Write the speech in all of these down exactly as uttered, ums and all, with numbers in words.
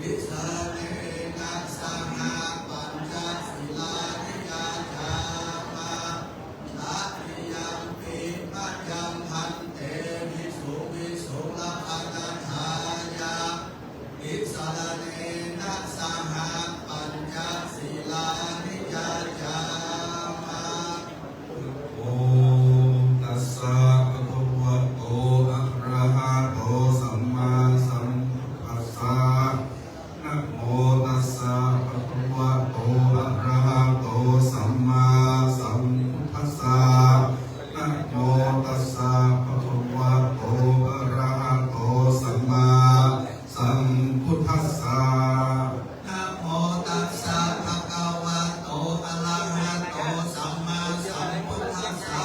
Tisaraṇena saha pañca sīlāni yācāma. Tatiyampi mayaṃ bhante visuṃ visuṃ rakkhaṇatthāya tisaraṇena saha pañca sīlāni yācāma. Namo tassa bhagavato arahato sammāsambuddhassa. Namo tassa bhagavato arahato sammāsambuddhassa. Namo tassa bhagavato arahato sammāsambuddhassa. Namo tassa bhagavato arahato sammāsambuddhassa.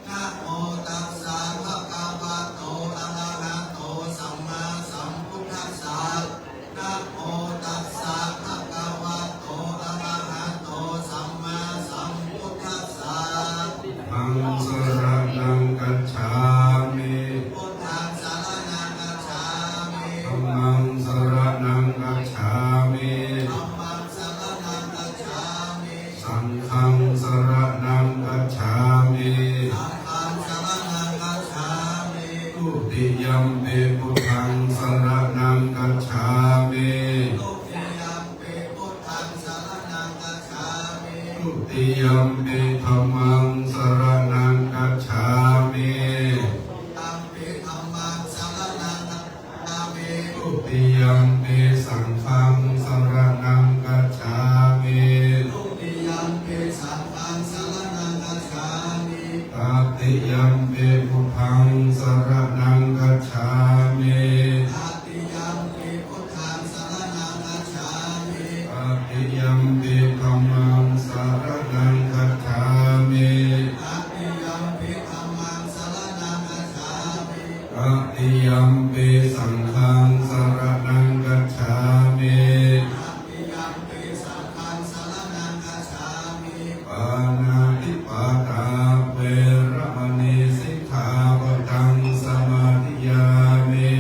Namo tassa bhagavato arahato sammāsambuddhassa. Namo tassa bhagavato arahato sammāsambuddhassa. Buddhaṃ saraṇaṃ gacchāmi. Buddhaṃ saraṇaṃ gacchāmi. Dhammaṃ saraṇaṃ gacchāmi. Dhammaṃ saraṇaṃ gacchāmi. Saṅghaṃ saraṇaṃ gacchāmi. Saṅghaṃ saraṇaṃ gacchāmi. Dutiyampi buddhaṃ saraṇaṃ gacchāmi. Dutiyampi buddhaṃ saraṇaṃ gacchāmi. Dutiyampi dhammaṃ saraṇaṃ gacchāmi. Dutiyampi dhammaṃ saraṇaṃ gacchāmi. Dutiyampi saṅghaṃ saraṇaṃ gacchāmi. Dutiyampi saṅghaṃ saraṇaṃ gacchāmi. Tatiyampi buddhaṃ saraṇaṃ gacchāmi. Tatiyampi buddhaṃ saraṇaṃ gacchāmi. Tatiyampi dhammaṃ saraṇaṃ gacchāmi. Tatiyampi dhammaṃ saraṇaṃ gacchāmi. Tatiyampi saṅghaṃ saraṇaṃ gacchāmi. Tatiyampi saṅghaṃ saraṇaṃ gacchāmi. Pāṇātipātā veramaṇī sikkhāpadaṃ samādiyāmi.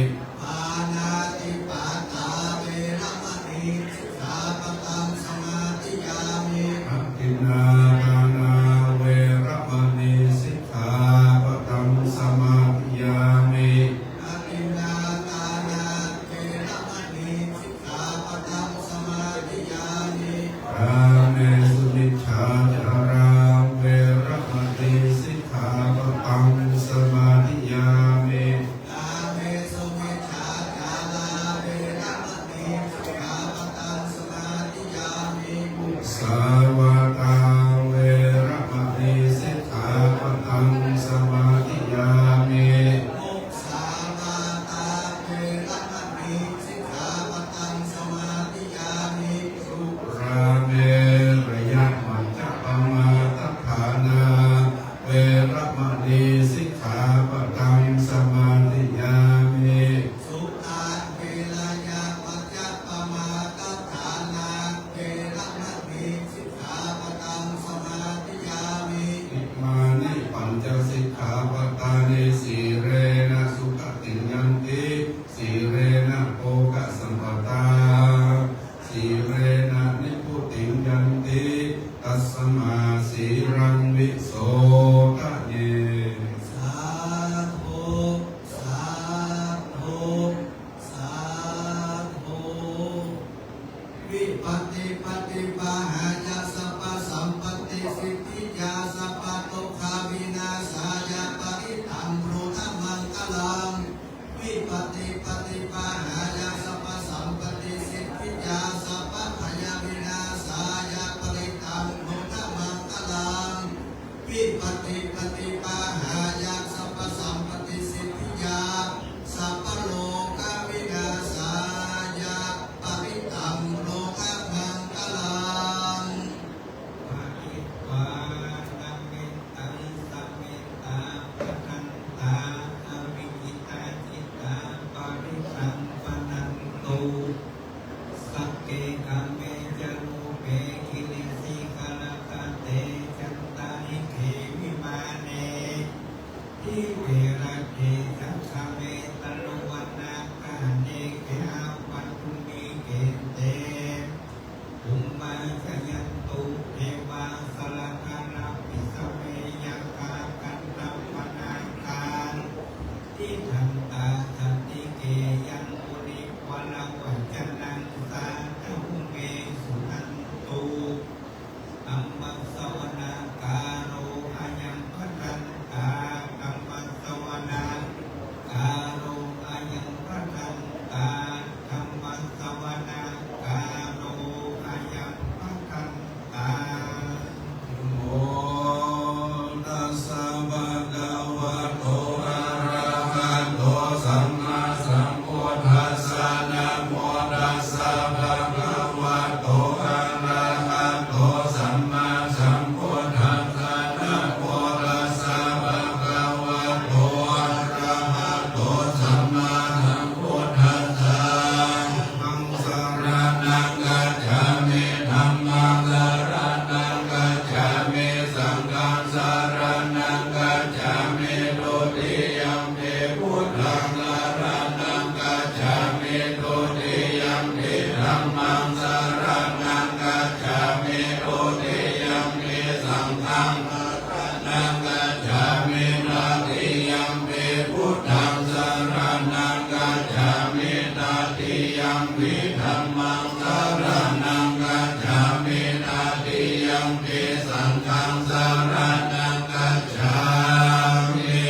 Pāṇātipātā veramaṇī sikkhāpadaṃ samādiyāmi. Adinnādānā veramaṇī sikkhāpadaṃ samādiyāmi. Adinnādānā veramaṇī sikkhāpadaṃ samādiyāmi. Kāmesu micchācārā veramaṇī sikkhāpadaṃ samādiyāmi. Kāmesu micchācārā veramaṇī sikkhāpadaṃ samādiyāmi. Musāvādā veramaṇī sikkhāpadaṃ samādiyāmi. Musāvādā veramaṇī sikkhāpadaṃ samādiyāmi. Surāmerayamajjapamādaṭṭhānā veramaṇī sikkhāpadaṃ samādiyāmi. Surāmerayamajjapamādaṭṭhānā veramaṇī sikkhāpadaṃ samādiyāmi. Imāni pañca sikkhāpadāni. Sīlena sugatiṃ yanti, sīlena bhogasampadā, sīlena nibbutiṃ yanti, tasmā sīlaṃ visodhaye. Sādhu, sādhu, sādhu. Vipattipaṭibāhāya sabbasampattisiddhiyā sabbadukkhavināsāya parittaṃ brūtha maṅgalaṃ. Vipattipaṭibāhāya sabbasampattisiddhiyā sabbabhayavināsāya parittaṃ brūtha maṅgalaṃ. Vipattipaṭibāhāya sabbasampattisiddhiyā sabbarogavināsāya parittaṃ brūtha maṅgalaṃ. Pharitvāna mettaṃ samettā bhadantā avikkhittacittā parittaṃ bhaṇantu. Sagge kāme ca rūpe girisikharataṭe cantalikkhe vimāne dīpe raṭṭhe ca gāme taruvanagahane gehavatthumhi Dhammaṃ saraṇaṃ gacchāmi. Dutiyampi saṅghaṃ saraṇaṃ gacchāmi. Tatiyampi buddhaṃ saraṇaṃ gacchāmi. Tatiyampi dhammaṃ saraṇaṃ gacchāmi. Tatiyampi saṅghaṃ saraṇaṃ gacchāmi.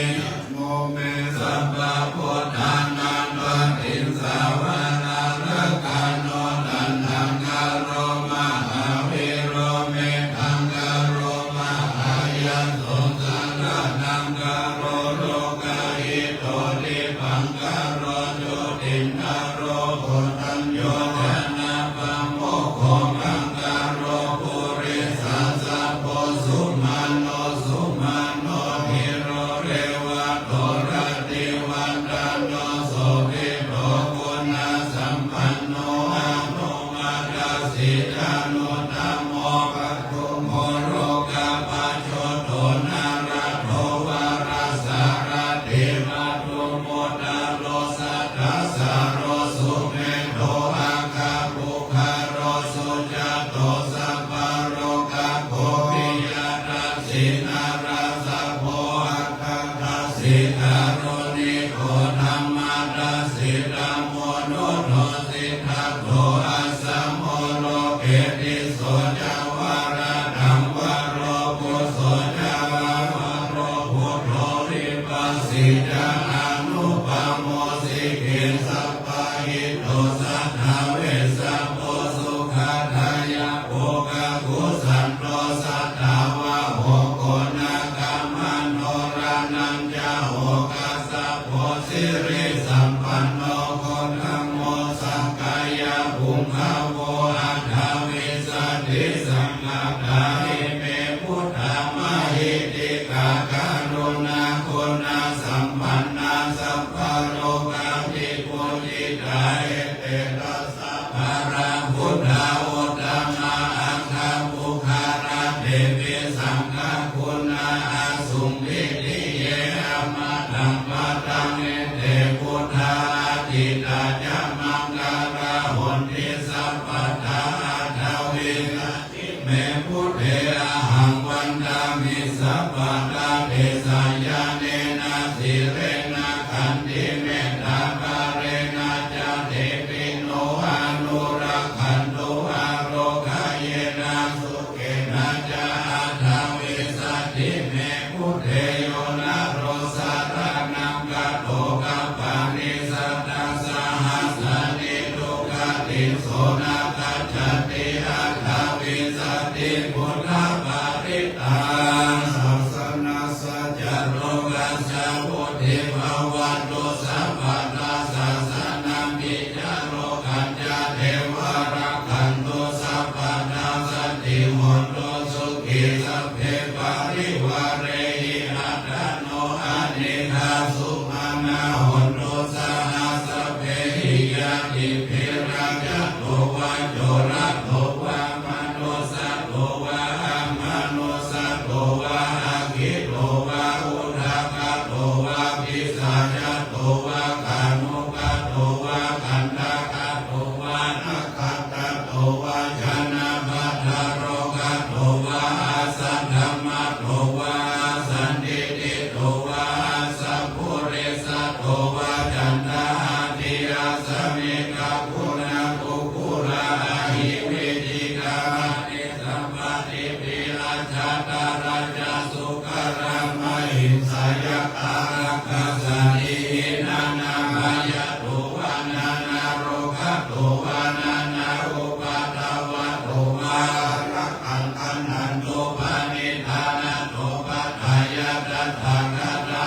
Namo me sabbabuddhānaṃ paṭisaraṇarakkhano, taṇhaṅkaro mahāvīro, medhaṅkaro mahāyaso, saraṇaṅkaro lokahito, dīpaṅkaro jotindharo, koṇḍañño janapāmokkho, pāṅkaro purisāsabho, sumano sumano dhīro, revato rativaḍḍhano, sobhito guṇasampanno, anomadassī januttamo, padumo lokapajjoto, nārado varasārathī, madhumaddhalo saddasāro, sumedho aggapugghalo, sujāto sabbalokaggo, piyadassī narāsabho, atthadassī kāruṇiko, dhammadassī dhammanudo, siddhattho asamo loke, tisso ca varadaṃ varo, phusso ca avaro buddho, vipassī ca anūpamo, sikhī sabbahito, satthavessabhū sukhadāyako, kakusandho satthavāho, koṇāgamano raṇañjaho, kassapo sirisampanno, godammo sakyapuṅgavo, aṭṭhavīsati saṅkhātā, ime buddhā mahiddhikā, karuṇāguṇasampannā, sabbalokavibhūsitā, ete dasa balā buddhā, uttamā aṭṭha puggalā, te visaṃ khaguṇā asuṃ, vidhiyā amataṃ padaṃ, ete buddhā atītā ca maṅgalā, honti sabbadā. Aṭṭhavīsati me buddhe, ahaṃ vandāmi sabbadā, te sayyanena sīlena khantimettābalena ca, devi no anurakkhantu, ārokkhayena su khena ca, aṭṭhavīsati me buddhe, yo naro saraṇaṃ gato, kappāni satasahasāni, duggatiṃ so na gacchati, aṭṭhavīsati buddhaparittaṃ. Sāsanassa ca lokassa vuḍḍhī bhavantu sabbadā, sāsanampi ca lokam ca, devā rakkhantu sabbadā, saddhi hontu sukhī sabbe parivārehi, attāno anīghā sumanā hontu, saha sabbehi ñātibhi. Rājato vā corato vā, manussato vā amanussato vā, aggito vā udakato vā, pisācato vā khāṇukato vā, kaṇṭakato vā nakkhattato vā, janapadarogato vā asaddhammato vā, asandiṭṭhito vā asappurisato vā, caṇḍahatthiassamigagoṇakukkuraahivicchikamaṇi sampādāpiññācarajjasūkaramahiṃsayakkharakkhasādīhi, nānābhayato vā nānārogato vā, nānāupaddavato vā, ārakkhaṃ gaṇhantu paṇidhā. Natthupādāya tathāgatā,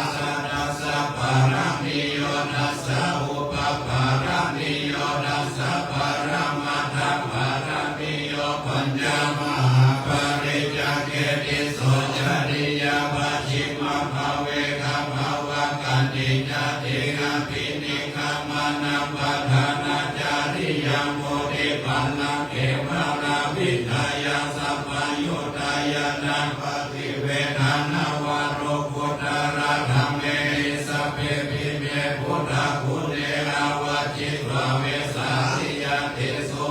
dasa pāramiyo dasa upapāramiyo dasa paramattha pāramiyo pañca mahāpariccāge, tisso cariyā pacchimabbhave gabbhāvakkanti ca diṭṭhiṃ abhinikkhamanaṃ padhānacariyaṃ bodhipallaṅke māravijayaṃ sabbaññutañāṇa paṭivedhaṃ nava lokuttaradhammehi, sabbepime buddhaguṇe āvajjitvā vesāliyā tīsu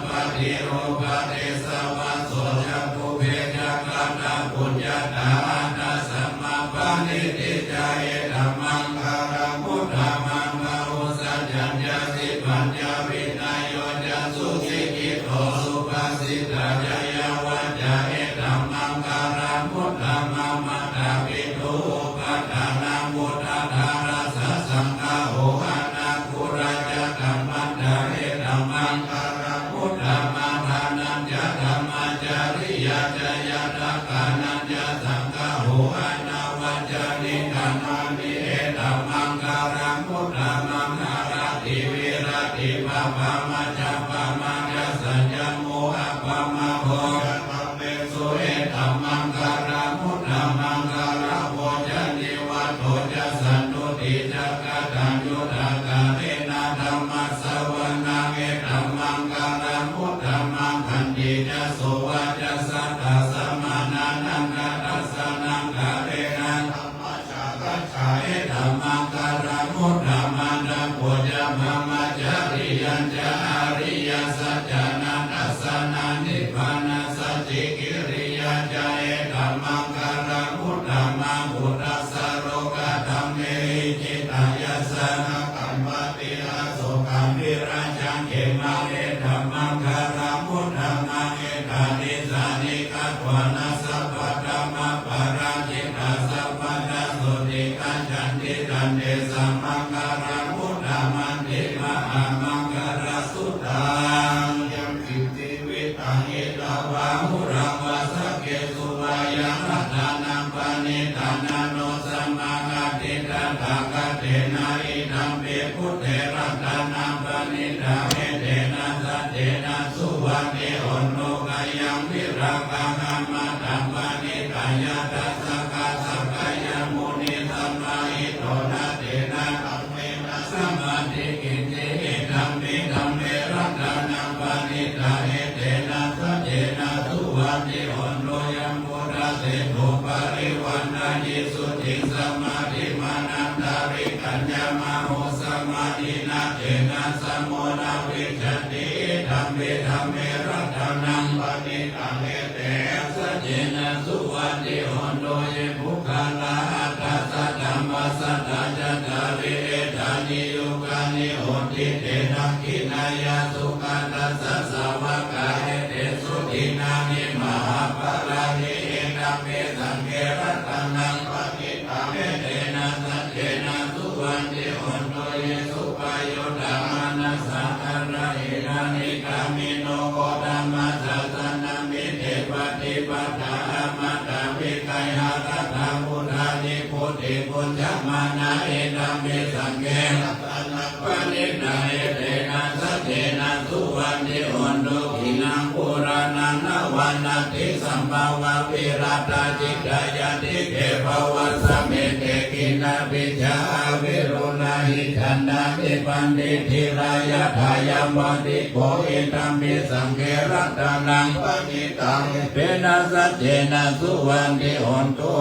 paṭirūpadesavāso ca pubbe ca katapuññatā attasammāpaṇidhi ca etammaṅgalamuttamaṃ. Bāhusaccañca sippañca vinayo ca susikkhito subhāsitā ca yā vācā etammaṅgalamuttamaṃ. Mātāpituupaṭṭhānaṃ puttadārassa saṅgaho anākulā ca dhammattā etammaṅgalamuttamaṃ. Dānañca dhammacariyā ca ñātakānañca saṅgaho anavajjāni kammāni etammaṅgalamuttamaṃ. Āratī viratī pāpā majjapānā ca saññamo appamādo ca dhammesu etammaṅgalamuttamaṃ. Gāravo ca nivāto ca santuṭṭhī ca kataññutā kālena dhammassavanaṃ etammaṅgalamuttamaṃ. Khantī ca sovacassatā samaṇānañca dassanaṃ kālena dhammasākacchā etammaṅgalamuttamaṃ. Tapo ca brahmacariyañca ariyasaccāna dassanaṃ nibbānasacchikiriyā ca etammaṅgalamuttamaṃ. Phuṭṭhassa lokadhammehi cittaṃ yassa na kampati asokaṃ virajaṃ khemaṃ etammaṅgalamuttamaṃ. Etādisāni katvāna sabbatthamaparājitā sabbattha sotthiṃ gacchanti tantesaṃ maṅgalamuttamanti. Mahāmaṅgalasuttaṃ. Yaṃ kiñci vittaṃ idha vā huraṃ vā saggesu vā yaṃ ratanaṃ paṇītaṃ na no samaṃ atthi tathāgatena idampi buddhe ratanaṃ paṇītaṃ etena saccena suvatthi hotu. Khayaṃ virāgaṃ amataṃ paṇītaṃ yadajjhagā sakyamunī samāhito na tena dhammena samatthi kiñci idampi dhamme ratanaṃ paṇītaṃ etena saccena suvatthi hotu. Yam buddhaseṭṭho parivaṇṇayī suciṃ samādhimānantarikaññamāhu samādhinā tena samo na vijjati idampi dhamme ratanaṃ paṇītaṃ etena saccena suvatthi hotu. Ye puggalā aṭṭha sataṃ pasatthā cattāri etāni yugāni honti te dakkhiṇeyyā sugatassa sāvakā etesu dinnāni mahapphalāni idampi saṅghe ratanaṃ paṇītaṃ etena saccena suvatthi hotu. Ye suppayuttā manasā daḷhena nikkāmino gotamasāsanamhi te pattipattā amataṃ vigayha laddhā mudhā nibbutiṃ bhuñjamānā idampi saṅghe ratanaṃ paṇītaṃ etena saccena suvatthi hotu. Khīṇaṃ purāṇaṃ navaṃ natthi sambhavaṃ virattacittāyatike bhavasmiṃ te khīṇabījā aviruḷhichandā nibbanti dhīrā yathāyampadīpo idampi saṅghe ratanaṃ paṇītaṃ etena saccena suvatthi hotu.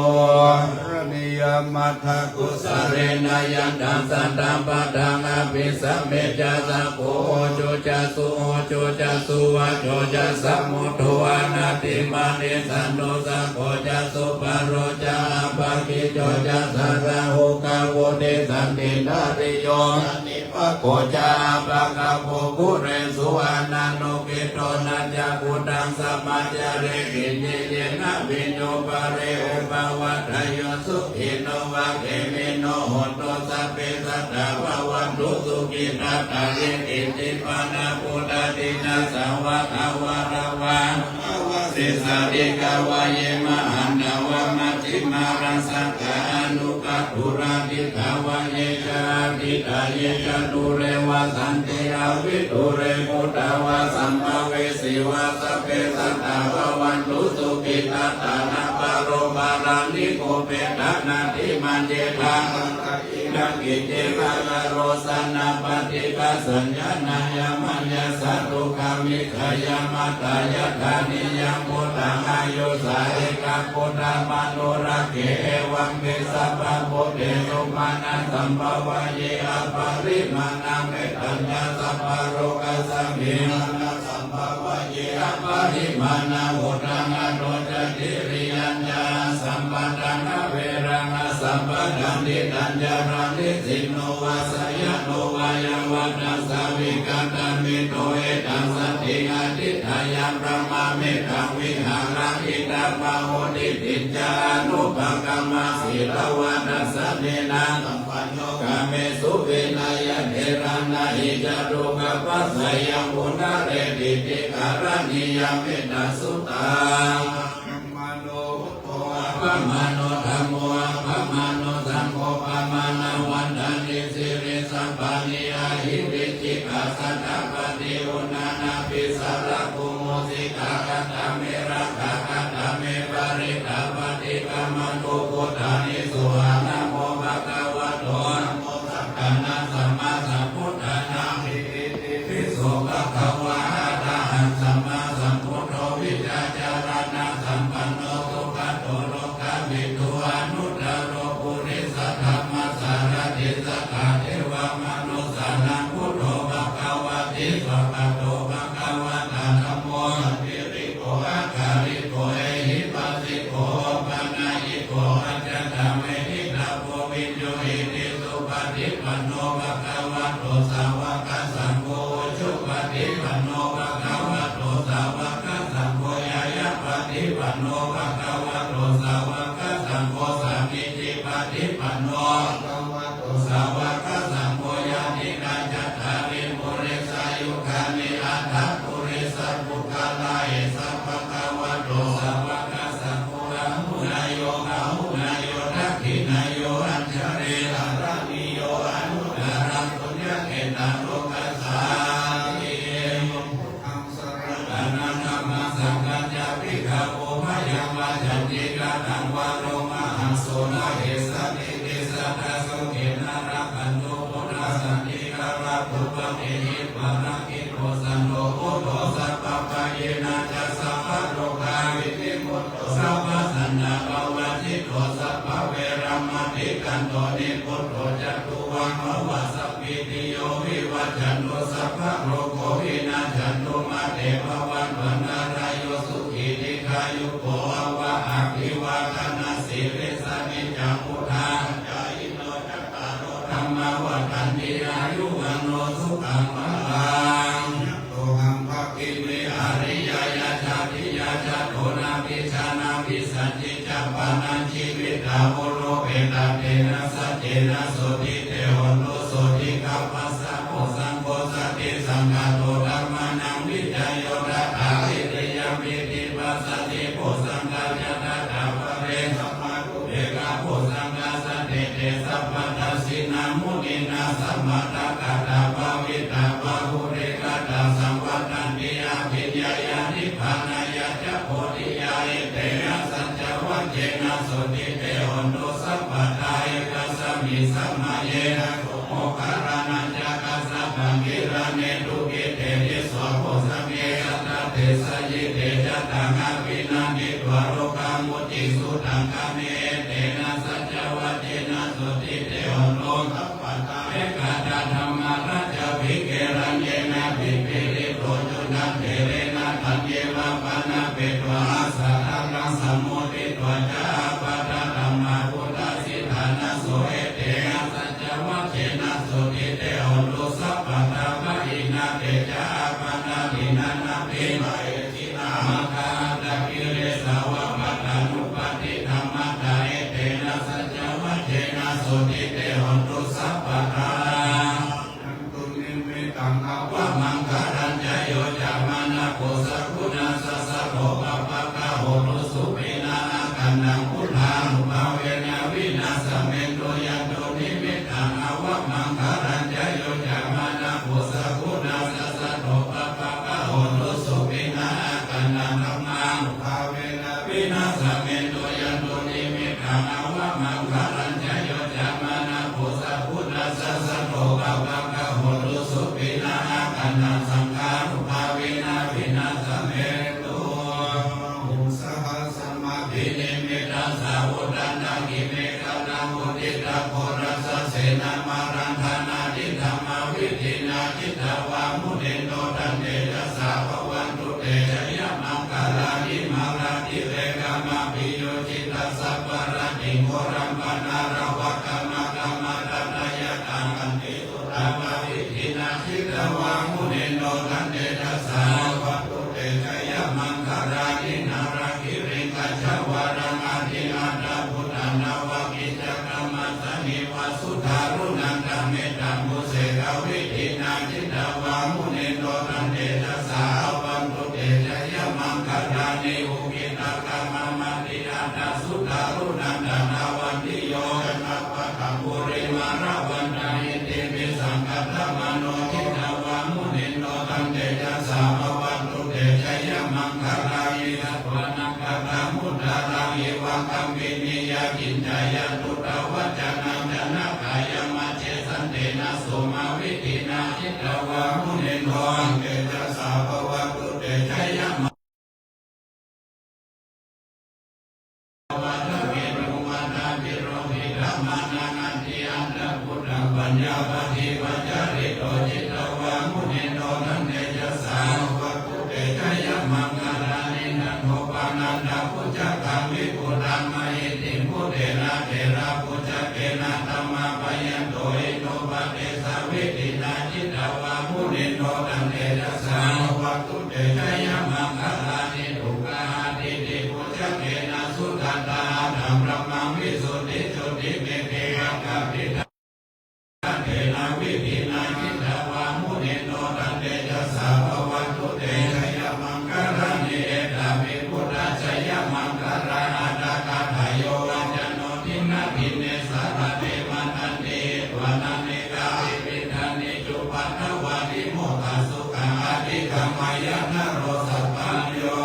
Karaṇīyamatthakusalena yantaṃ santaṃ padaṃ abhisamecca sakko ujū ca suhujū ca suvaco cassa mudu anatimānī santussako ca subharo ca appakicco ca sallahukavutti santindriyo ca nipako ca appagabbho kulesu ananugiddho na ca khuddaṃ samācare kiñci yena viññū pare upavadeyyuṃ. Sukhino vā khemino hontu sabbe sattā bhavantu sukhitattā. Ye keci pāṇabhūtatthi nassaṃ vā thāvarā vā anavasesā dīghā vā ye mahantā vā majjhimā rassakā aṇukathūlā diṭṭhā vā ye ca adiṭṭhā ye ca dūre vasanti avidūre bhūtā vā sambhavesī vā sabbe sattā bhavantu sukhitattā. Na paro paraṃ nikubbetha nātimaññetha katthaci kaṃsakiñci vā karotha na paṭighasaññā nāññamaññassa dukkhaṃ Jayamatāya. Thaniyaṃ puttaṃ āyusā ekaputtamanurakkhe, evampi sabbabhūtesu mānasambhāvaye aparimāṇaṃ. Mettañca sabbalokasmiṃ mānasambhāvaye aparimāṇaṃ, uddhaṃ adho ca tiriyañca asambādhaṃ averaṃ asapattaṃ. Tiṭṭhañcaraṃ nisinno vā sayāno vā yāvatassa vigatamiddho, etaṃ satiṃ adhiṭṭheyya, brahmametaṃ vihāraṃ idhamāhu. Diṭṭhiñca anupagamma sīlavā dassanena sampanno, kāmesu vineyya gedhaṃ, na hi jātu gabbhaseyyaṃ punaretīti. Karaṇīyamettasuttaṃ. Appamāṇo dhammo appamāṇo saṅgho, pamāṇavantāni sirīsapāni, ahi vicchikā satapadī uṇṇānābhī sarabū mūsikā. Katā me rakkhā katā me parittā, paṭikkamantu bhūtāni sohaṃ namo bhagavato. Namo sattannaṃ sammāsambuddhānaṃ, itipi so bhagavā arahaṃ sammāsambuddho vijjācaraṇasampanno sugato lokavidū anuttaro purisadammasārathi satthā devamanussānaṃ buddho bhagavāti. Svākkhāto bhagavatā dhammo sandiṭṭhiko akāliko ehipassiko opanayiko paccattaṃ veditabbo viññūhīti. Supaṭipanno bhagavato sāvakasaṅgho, ujupaṭipanno bhagavato sāvakasaṅgho, ñāyapaṭipanno bhagavato sāvakasaṅgho, sāmīcipaṭipanno bhagavato sāvakasaṅgho, yadidaṃ cattāri purisayugāni aṭṭha purisapuggalā, esa bhagavato sāvakasaṅgho, āhuneyyo pāhuneyyo dakkhiṇeyyo añjalikaraṇīyo anuttaraṃ puññakkhettaṃ lokassāti. Buddhaṃ saraṇaṃ gaccāmi, dhammaṃ saṅghañca bhikkhavo, mayaṃ vajjati kataṃ varo mahaṃ so na hessati. Tissaṃ dasaṃ khena rakkhantu buddhasāsanaṃ, rāgūpakehi parakkhito santo buddho, sabbabhayena ca sabbarogavinimutto, sabbasantāpavajjito sabbaveramatikkanto, nibbuto catunnaṃ bhava sabbītiyo vivajjantu, sabbarogo vinassatu, mā te bhavatvantarāyo, sukhī dīghāyuko bhava. Abhivādanasīlissa niccaṃ vuḍḍhāpacāyino, cattāro dhammā vaḍḍhanti āyu vaṇṇo sukhaṃ balaṃ. Yathāhaṃ bhagini ariyāya jātiyā, jato nābhijānāti sañcicca pāṇaṃ, jīvitā voropetā tena saccena, sotthi te hotu sotthiṃ. Gabbhassa bojjhaṅgo satisaṅkhāto, dhammānaṃ vicayo tathā, viriyampīti passaddhi bojjhaṅgā ca tathāpare, sammā pekkhā bojjhaṅgā sattete sabbadassinā, muninā sammadakkhātā bhāvitā bahulīkatā, saṃvattanti abhiññāya nibbānāya ca bodhiyā. Etena saccavajjena sotthi te hotu sabbadā. Ekasmiṃ samaye Moggallānañca Kassapaṃ gilāne dukkhite disvā bojjhaṅge, satta desayi te ca taṃ abhinanditvā rogā mucciṃsu taṅkhaṇe. Etena saccavajjena sotthi te hotu sabbadā. Ekadā dhammarājāpi gelaññenābhipīḷito, cundattherena taññeva bhaṇāpetvā, āsādāraṃ sammoditvā ca ābādhā tamhā vuṭṭhāsi ṭhānaso. Etena saccavajjena sotthi te hotu sabbadā. Pahīnā te ca ābādhā tiṇṇannampi mahiddhānaṃ, maggāhatakilesāva pattānuppattidhammataṃ. Etena saccavajjena sotthi te hotu sabbadā. Dunnimittaṃ avamaṅgalañca yo cāmanāpo sakuṇassa saddo pāpaggaho dussupinaṃ akantaṃ buddhānubhāvena vināsamentu. Yandunnimittaṃ avamaṅgalañca yo cāmanāpo sakuṇassa saddo pāpaggaho dussupinaṃ akantaṃ dhammānubhāvena vināsamentu. Yandunnimittaṃ avamaṅgalañca yo cāmanāpo sakuṇassa saddo pāpaggaho dussupinaṃ akantaṃ saṅghānubhāvena sametu. Bāhuṃ sahassamabhinimmitasāvudhantaṃ girimekhalaṃ uditaghorasasenamāraṃ dānādidhammavidhinā jitavā munindo tantejasā bhavantu te jayamaṅgalāni. Mārātirekamabhiyujjhitasabbarattiṃ ghorampanāḷavakamakkhamathaddhayakkhaṃ khantīsudantavidhinā jitavā munindo tantejasā bhavantu te jayamaṅgalāni. Nāḷāgiriṃ gajavaraṃ atimattabhūtaṃ dāvaggicakkamasanīva sudāruṇantaṃ mettambusekavidhinā jitavā munindo tantejasā bhavantu te jayamaṅgalāni. Ukkhittakhamamāti attasudāruṇantaṃ dhāvantiyojanapathaṅgulimālavantaṃ iddhībhisaṅkhatamano jitavā munindo tantejasā bhavantu te jayamaṅgalāni. Katvāna kaṭṭhamudaraṃ iva gabbhinīyā ciñcāya duṭṭhavacanaṃ janakāyamajjhe santena somavidhinā jitavā munindo tantejasā bhavantu te jayamaṅgalāni. Vātapittādisañjātā pirohidhammānā nandiaṭṭhakuṭañca paññāpadīpajalito jitavā munindo tantejasā bhavantu te jayamaṅgalāni. Nandopanandabhujagaṃ vibudhaṃ mahiddhiṃ puttena therabhujagena damāpayanto iddhūpadesavidhinā jitavā munindo tantejasā bhavantu te jayamaṅgalāni. Duggāhadiṭṭhibhujagena sudaṭṭhahatthaṃ brahmaṃ visuddhijutimiddhibakābhidhānaṃ vidhinā jitavā munindo tantejasā bhavantu te jayamaṅgalāni. Etāpi buddhajayamaṅgalaaṭṭhagāthā yo vācano dinadine sarate matandī hitvāna nekavividhāni cupaddavāni mokkhaṃ sukhaṃ adhigameyya naro sapañño.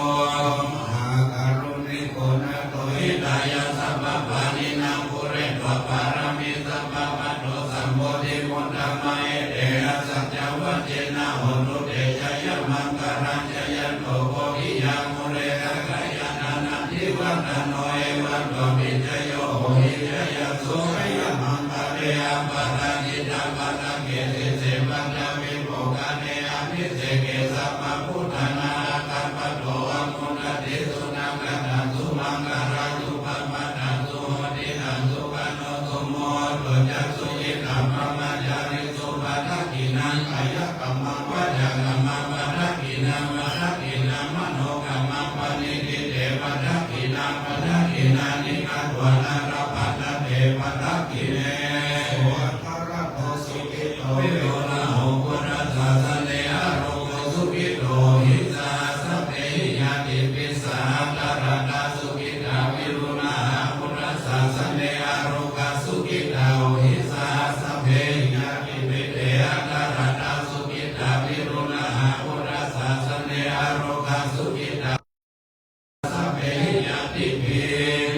Mahākāruṇiko nātho hitāya sabbapāṇinaṃ pūretvā pāramī sabbā patto sambodhimuttamaṃ etena saccavajjena hotu te jayamaṅgalaṃ. Jayanto bodhiyā mūle sakyānaṃ nandivaḍḍhano evaṃ tvaṃ vijayo hohi jayassu jayamaṅgale. Aparājitapallaṅke sīse paṭhavipokkhare abhiseke sabbabuddhānaṃ aggappatto pamodati. Sunakkhattaṃ sumaṅgalaṃ supabhātaṃ suhuṭṭhitaṃ sukhaṇo sumuhutto ca suyiṭṭhaṃ brahmacārisu padakkhiṇaṃ kāyakammaṃ vācākammaṃ padakkhiṇaṃ padakkhiṇaṃ manokammaṃ paṇidhi te padakkhiṇā padakkhiṇāni katvāna labhantatthe padakkhiṇe. Sottha Vero rāhubhuṃ buddhasāsane, arogo sukhito hi saha sabbehi ñātibhi saha. Dhataraṭṭhā sukhitā, virūḷhā buddhasāsane, arogā sukhitā hohi saha sabbehi ñātibhi. Te atthaladdhā sukhitā, virūḷhā buddhasāsane, arogā sukhitā sabbehi ñātibhi.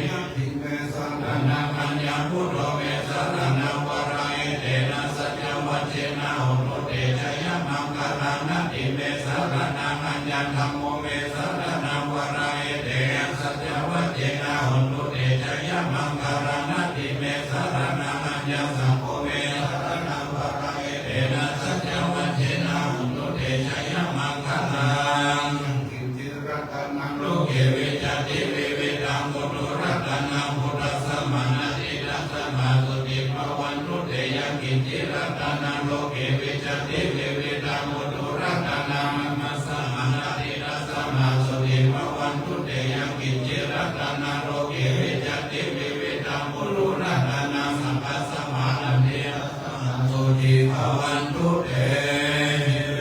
Natthi me saraṇaṃ aññaṃ, buddho me saraṇaṃ varaṃ, etena saccavajjena hotu te jayamaṅgalaṃ. Natthi me saraṇaṃ aññaṃ, dhammo me saraṇaṃ varaṃ, etena saccavajjena hotu te jayamaṅgalaṃ. Natthi me saraṇaṃ aññaṃ, saṅgho me saraṇaṃ varaṃ, etena saccavajjena hotu te jayamaṅgalaṃ. Yaṅkiñci ratanaṃ loke vijjati vividhaṃ puthu, ratanaṃ puthassamaṃ natthi, tasmā sotthī bhavantu te. Yaṅkiñci ratanaṃ loke vijjati vividhaṃ puthu, ratanaṃ dhammassamaṃ natthi, tasmā sotthī bhavantu te. Yaṅkiñci ratanaṃ loke vijjati vividhaṃ puthu, ratanaṃ saṅghassamaṃ natthi, tasmā sotthī bhavantu te.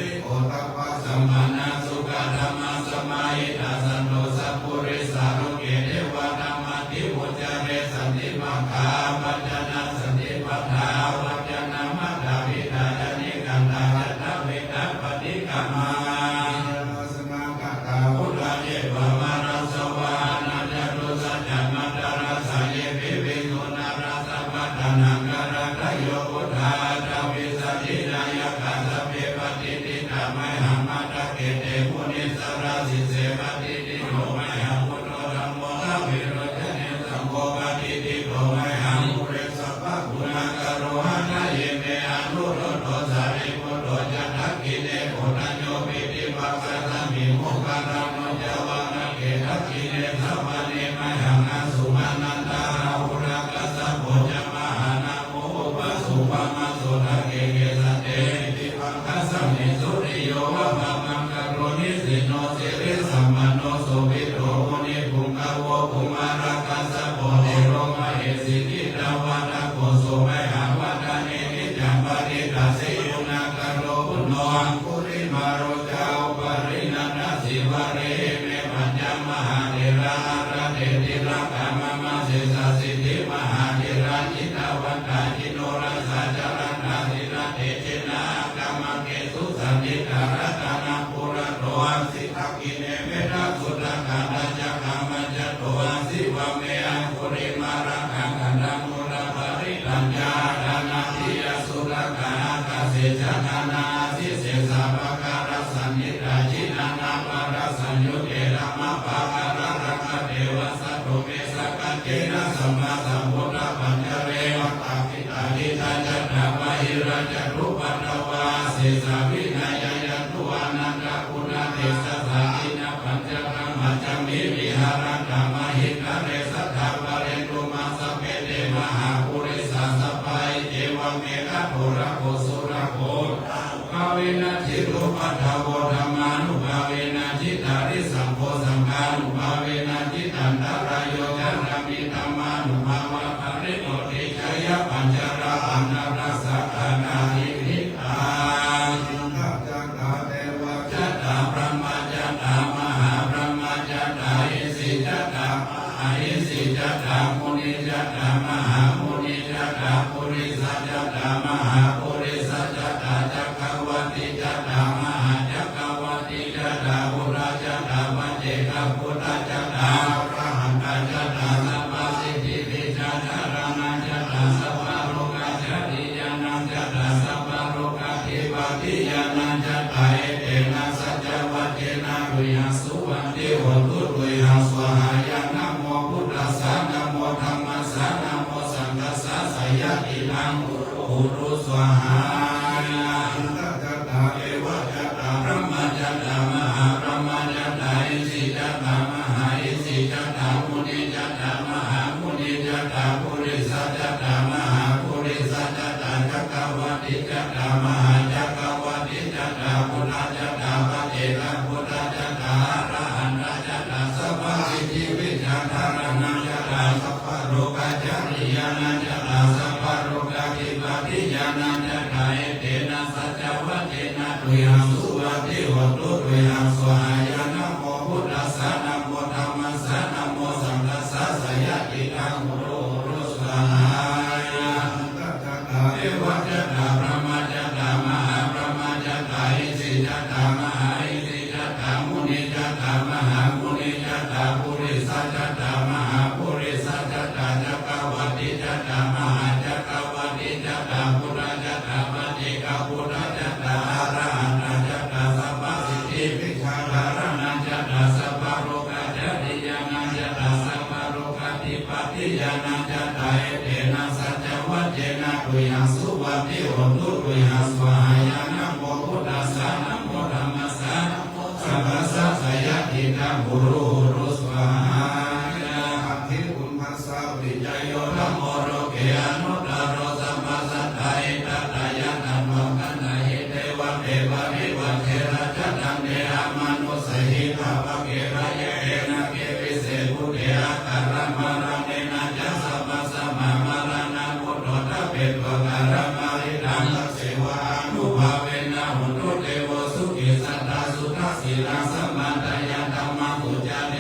Hirikopāsamānā sukhadhammasamāhitā, santo sappurisā loke devadhammāti vuccare. Santi pakkhā apattanā, santi pādā apattanā, mātā pitā ca nikkhantā, jātaveda paṭikkama. Vītarā samāgatā, uddhaṃ citva māraṃ savāhanaṃ, catusaccāmatarasaṃ ye piviṃsu narāsabhā. Taṇhaṅkarādayo buddhā, aṭṭhavīsati nāyakā, sabbe patiṭṭhitā mayhaṃ, matthake te munissarā. Sese patiṭṭhito mayhaṃ buddho dhammo dvilocane saṅgho patiṭṭhito mayhaṃ ure sabbaguṇākaro. Hadaye me anuruddho sārīputto ca dakkhiṇe koṇḍañño piṭṭhibhāgasmiṃ moggallāno ca vāmake. Dakkhiṇe savane mayhaṃ āsuṃanātā rāhulā kassapo ca mahānā mo upāsukā mātugā kesante piṭṭhibhāgasmiṃ suriyo va pabhaṅkaro nisinno sirisampanno sobhito munipuṅgavo. Kumārakassapo thero mahesī cittavādako so mayhaṃ vadane niccaṃ patiṭṭhāsi guṇākaro. Puṇṇo aṅgulimālo ca upālī nandasīvalī ime pañca mahātherā āraddhe tilakā mama. Sesāsīti mahātherā jitavanto jinorasā jalantā sīlatejena aṅgamaṅgesu saṇṭhitā. Ratanaṃ purato āsi dakkhiṇe mettasuttakaṃ dhajaggaṃ pacchato āsi vāme aṅgulimālakaṃ. Khandhamoraparittañca āṭānāṭiyasuttakaṃ ākāse chadanaṃ āsi sesā pākārasaṇṭhitā. Jinānānāvarasaṃyutte dhammapākāralaṅkate vasato me sakiccena sabbasambodhapañjare. Vātapittādisañjātā bāhirajjhattupaddavā asesā vinayaṃ yantu anantaguṇatejasā. Jinapañjaramajjhamhi viharantaṃ mahītale sadā pālentu māṃ sabbe te mahāpurisāsabhā. Iccevamekanto rakkho surakkho bhāvena jitupaddavo dhammānubhāvena jitārisaṅgho saṅghānubhāvena jitantarāyo carāmi dhammānubhāvaṃ. Parittaṃ vijayamaṅgalaṃ. Aṭṭhārasa āṭānāṭiyasuttakaṃ. Jattā brahmajjhattā mahābrahmajjhattā isijjhattā mahāisijjhattā munijjhattā mahāmunijjhattā purisajjhattā mahāpurisajjhattā cakkavāṭijjhattā mahācakkavāṭijjhattā buddhajjhattā paccekabuddhajjhattā arahantajjhattā sabbasiddhivijjādharaṇajjhattā sabbalokacariyaṇajjhattā sabbalokadhipatiñāṇajjhattā. Etena saccavajjena tuyhaṃ suvatthi hotu tuyhaṃ svāhāya. Namo buddhassa namo dhammassa namo saṅghassa. Jayasiddhaṃ hotu svāhā. Jattā devajjhattā brahmajjhattā mahābrahmajjhattā isijjhattā mahāisijjhattā munijjhattā mahāmunijjhattā purisajjhattā mahāpurisajjhattā cakkavāṭijjhattā mahācakkavāṭijjhattā buddhajjhattā paccekabuddhajjhattā arahantajjhattā sabbasiddhivijjādharaṇajjhattā sabbalokacariyaṇajjhattā sabbalokadhipatiñāṇajjhattā. Etena saccavajjena tuyhaṃ suvatthi hotu tuyhaṃ svāhāya. Namo buddhassa namo dhammassa namo saṅghassa. Jayasiddhaṃ hotu svāhāya. Devajjhattā brahmajjhattā mahābrahmajjhattā isijjhattā mahāisijjhattā munijjhattā mahāmunijjhattā purisajjhattā mahāpurisajjhattā cakkavāṭijjhattā mahācakkavāṭijjhattā buddhajjhattā paccekabuddhajjhattā arahantajjhattā sabbasiddhivijjādharaṇajjhattā sabbalokacariyaṇajjhattā sabbalokadhipati ñāṇajjhattā. Etena saccavajjena tuyhaṃ suvatthi hotu tuyhaṃ svāhāya. Namo buddhassa namo dhammassa namo saṅghassa. Jayasiddhaṃ hotu svāhāya. Atthi buddhassa vijayo dhammo loke anuttaro sabbasatthāhitatthāya taṃ paṇḍahi devate parivajje rājadaṇḍe amanussehi pāpake bhayake nāge vise bhūte akālamaraṇena ca sabbasampaṃ maraṇā mutto tapetto kālamāritaṃ. Tasseva ānubhāvena hotu devo sukhī sadā suddhasīlaṃ samādāya dhammaṃ sucari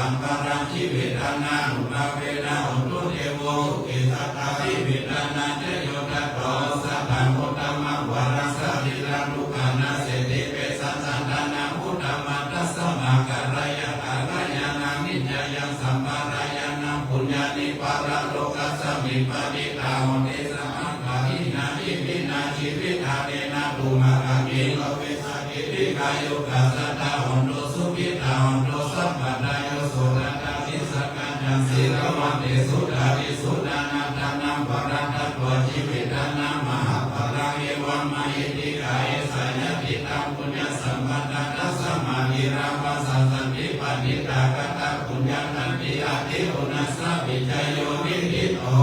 sampadaṃ jīvittānānubhāvena hotu devo sukhī sattāpi. Petānañca yo tato osathaṃ uttamaṃ varaṃ sārīraṃ dukkhanasseti, vessasāsanaṃ uttamaṃ, tasmā kālāya kalyāṇaṃ niyyānaṃ sampādāya, yaṃ puññāni paralokasmiṃ patiṭṭhā honti saha pāṇinā. Iminā jīvitthānena tumhākaṃ kiṃ bhavissa- -ti? Dīghāyukā sadā hontu, sukhitā hontu sabbadā. Yo sudaṭṭhaṃ nissaggacchaṃ sīlavantesu, dādisūnānaṃ dānaṃ varaṃ datvā, jīvittānaṃ mahapphalaṃ, evammahitikā esā ñātidhaṃ puññasampadā. Tasmā dhīrā pasāsati, paṇḍitā katapuññatā, ṭhitā te guṇassa vijayo niṭṭhito.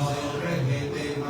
Siriṃ pītiṃ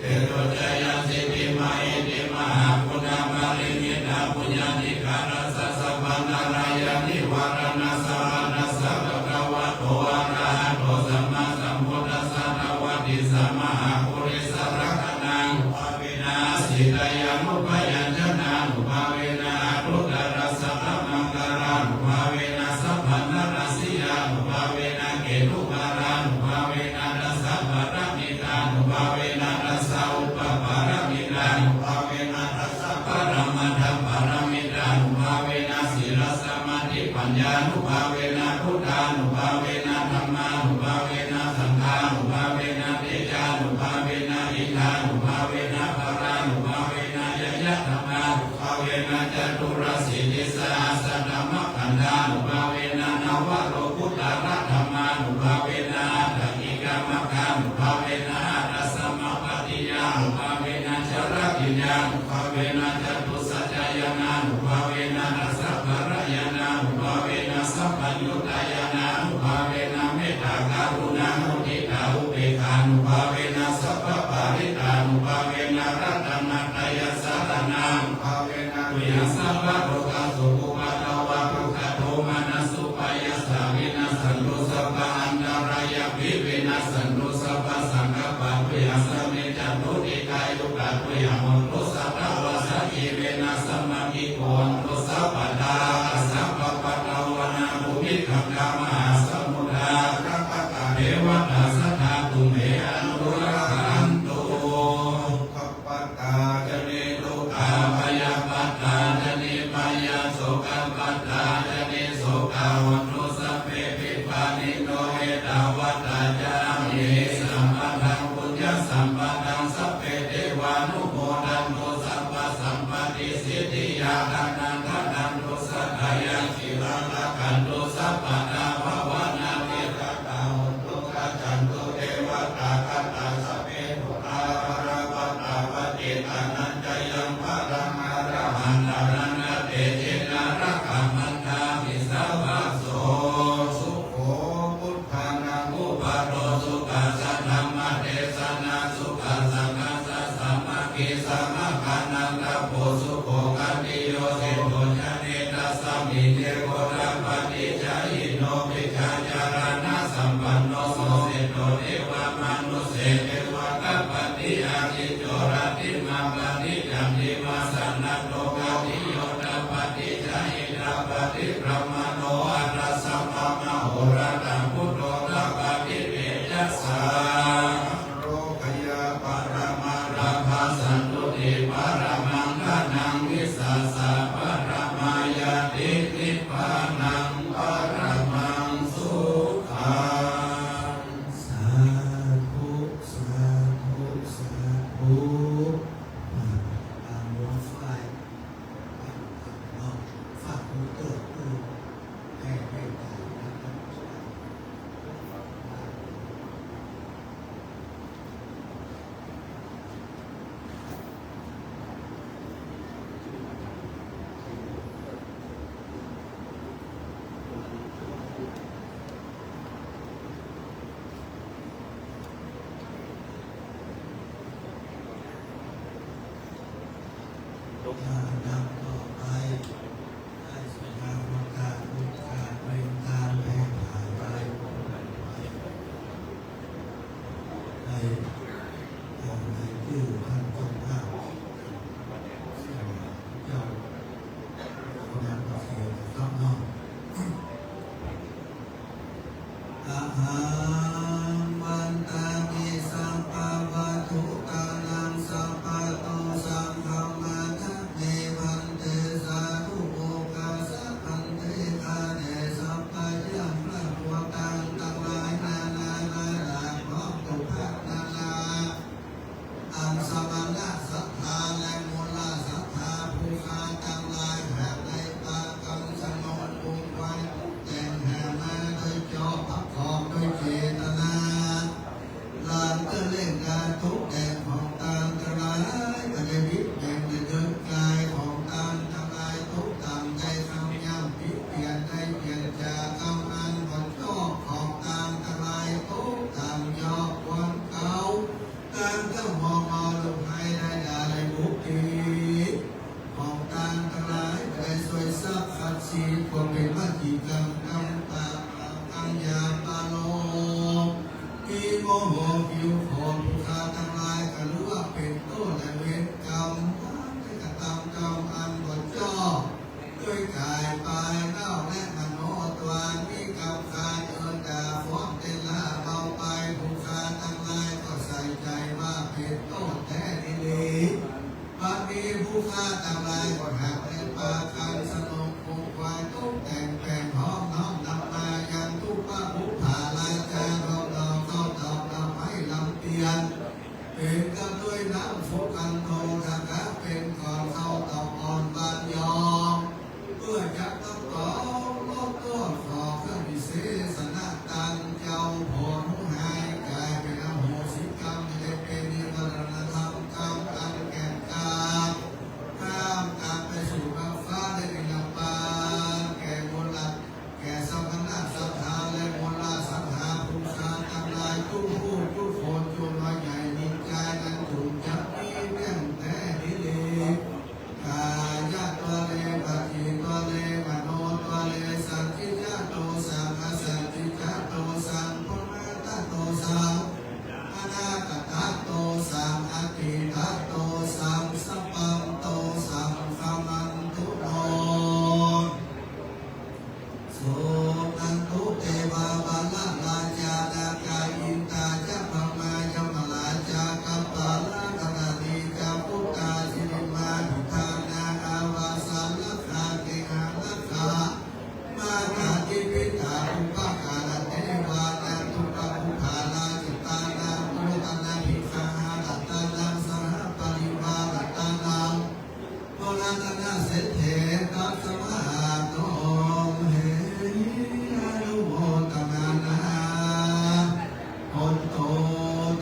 tejo jayasiddhi mahiddhi, mahāguṇāparimitapuññādhikārassa sabbantarāyanivāraṇā, sabbattha bhagavato arahato sammāsambuddhassa, dvattiṃsamahāpurisalakkhaṇānubhāvena, asītyānubyañjanānubhāvena, aṭṭhuttarasatamaṅgalānubhāvena, sabbantarāsiyānubhāvena, ketumālānubhāvena, dasapārami- -tānubhāvena, dasaupapāramitānubhāvena, dasaparamatthapāramitānubhāvena, sīlasamādhipaññānubhāvena, buddhānubhāvena, dhammānubhāvena, saṅghānubhāvena, tejānubhāvena, iddhānubhāvena, balānubhāvena, ñeyyadhammānubhāvena, caturāsītisahassadhammakkhandhānubhāvena, navalokuttaradhammānubhāvena, aṭṭhaṅgika- -maggānubhāvena, aṭṭhasamāpattiyānubhāvena, chaḷabhiññānubhāvena, catusaccañāṇānubhāvena, dasabalañāṇānubhāvena, sabbaññutañāṇānubhāvena, mettākaruṇāmuditāupekkhānubhāvena, sabbaparittānubhāvena, ratanattayasaraṇānubhāvena, tuyhaṃ sabbarogasokupaddavadukkhadomanassupāyāsā vinassantu, sabbaantarāyāpi vinassantu, sabbasaṅkappā tuyhaṃ samijjhantu, dīghāyukā tuyhaṃ hotu, satavassajīvena samaṅgiko hotu sabbadā. Sabbapattāvāna bhūmigaṅgāmahāsamuddā, rākkasā devatā sadā tumhe anurakkhantu. Dukkhappattā ca niddukkhā, bhayappattā ca nibbhayā, sokappattā ca nissokā, hontu sabbepi pāṇino. Ettāvatā ca amhehi sambhataṃ puññasampadaṃ, sabbe devānumodantu sabbasampattisiddhiyā. Dānaṃ dadantu saddhāya, sīlaṃ rakkhantu sabbadā, bhāvanābhiratā hontu, gacchantu devatāgatā. Sabbe buddhā balappattā, paccekānañca yaṃ balaṃ, arahantānañca tejena, rakkhaṃ bandhāmi sabbaso. Sukho buddhānaṃ uppādo, sukhā saddhammadesanā, sukhā saṅghassa sāmaggī, samaggānaṃ tapo sukho. Khattiyo seṭṭho jāne, tasmiṃ ye gotapati jhāyino, vijjācaraṇasampanno so seṭṭho, devamanusse ceva tappati. Athicco rattimābhāti candimā sannaddho, khattiyo tappati jhāyī tappati brāhmaṇo, athasambhamahorattaṃ buddho tappati tejasā. Ārogyā paramā lābhā, santuṭṭhī paramaṃ dhanaṃ, vissāsā paramā ñātī, nibbānaṃ paramaṃ sukhaṃ. Sādhu, sādhu, sādhu. อ่า ตามหัวฝ่าย ฝากตัวตรวจดู ให้ ให้ตายนะครับ กรรมกรรมตากังยาปาโล มีโมโหหิวโหด ผู้ข้าทั้งหลายก็รู้ว่าเป็นโทษและเวรกรรม ได้กระทำกรรมอันบ่ชอบ ด้วยกายปายเน่าและมโนตัวนี้ กรรมการเอิ้นด่าฟ้องเต้นล่าเบาไป ผู้ข้าทั้งหลายก็ใส่ใจว่าเป็นโทษแท้ดีหลี บัดนี้ผู้ข้าทั้งหลายก็หากได้ปากันสนองคงควายตกแต่งแปลงห้อมน้อมนำมายังทุกพระผู้ผาลาจาดอกดอกเข้าดอกดอกไม้ลำเตียน เป็นกระด้วยน้ำโสกันโททกะเป็นก่อนเข้าตอกอ่อนบานยอม เพื่อจะต้องต่อรอบต้อนขอเครื่องวิเศษณะตันเจ้าผลหายกายเป็นอโหสิกรรม จะเป็นนิวรณธรรมกรรมอันแก่นกล้า ข้ามกลับไปสู่เมืองฟ้าได้นิรปาน แก่มล แก่สมณะสัตถาและมลสัตถา ผู้ข้าทั้งหลายทุกผู้ทุกคน จงน้อยใหญ่มีใจนั้น จงจักมีแน่นแท้ดีหลี กายะตัวเล วจีตัวเล มโนตัวเล สัจจิจะโตสัง อสัจจิจะโตสัง ปมาทะโตสัง อนาคตะโตสัง อตีตะโตสัง สัพพันโตสัง ขมันตุโน Suṇantu devā balarājā nāgā indā ca brahmā yamarājā kappalāna kadālī ca buddhā sirīmaṇḍanā āvāsarakkha gehārakkha mātāpitāpuppakaradevāna dukkhappaṇṇācitānaṃ paritāṇaṃ bhikkhāharatanaṃ sahaparivāratānaṃ Puraṇaseṭṭhe tasmā tumhehi anumodamānā hontu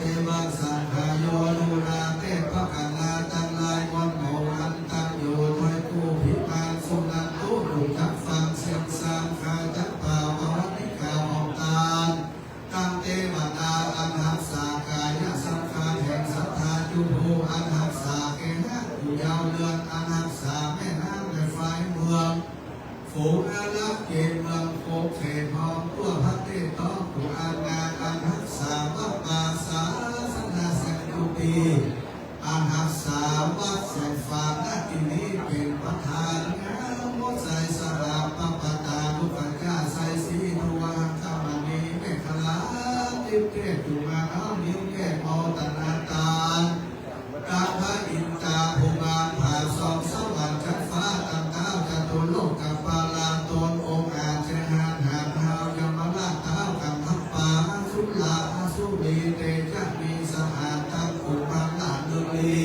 devasaṅghā. โย ดูราเทพกราชทั้งหลาย คนหมู่อันตั้งอยู่ด้วยผู้พิพากษ์ Suṇantu จงจักฟัง เสียงสังฆาจักบ่าวนิกาของตาน ตังเตวตาอันฮักษากายสังขารแห่งสัตถาจุผู้อันฮักษาเกหะผู้ยาวเรือนอันฮักษาแม่น้ำและฝ่ายเมือง ฝูงอารักษ์เขตเมืองโขงเขตห้อมทั่วประเทศต้องผู้อันงามอันฮักษาวัดวาศาสนาแสนจุติ อันฮักษาวัดแสนฟานนาทีนี้เป็นประธานงามมดใสสหาปปตาลุกขจาใสสีทวงคมณีเมขลาทิพย์เทพจุมาเอานิ้วแก้มโมทนาตาน ตาพระอินตาภูบาลผาสองสวรรค์ชั้นฟ้าตั้งเท้าจตุโลกกปาลาตนองค์อาจจะหานหามเท้ายมราชเท้ากันทัพปาสุราสุรีเตจะมีสหาทั้งกุมารลานุลี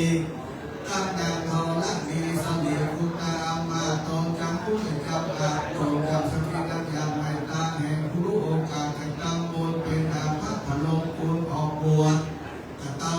ตั้งแต่ธรณีสลีพุทธามาตรงจังผู้จังหวัดจงจับสกิทักอย่างไม่ตางแห่งผู้โอกาสจะตั้งบนเป็นอาภาพพนมคุณออกบวชกระเต้า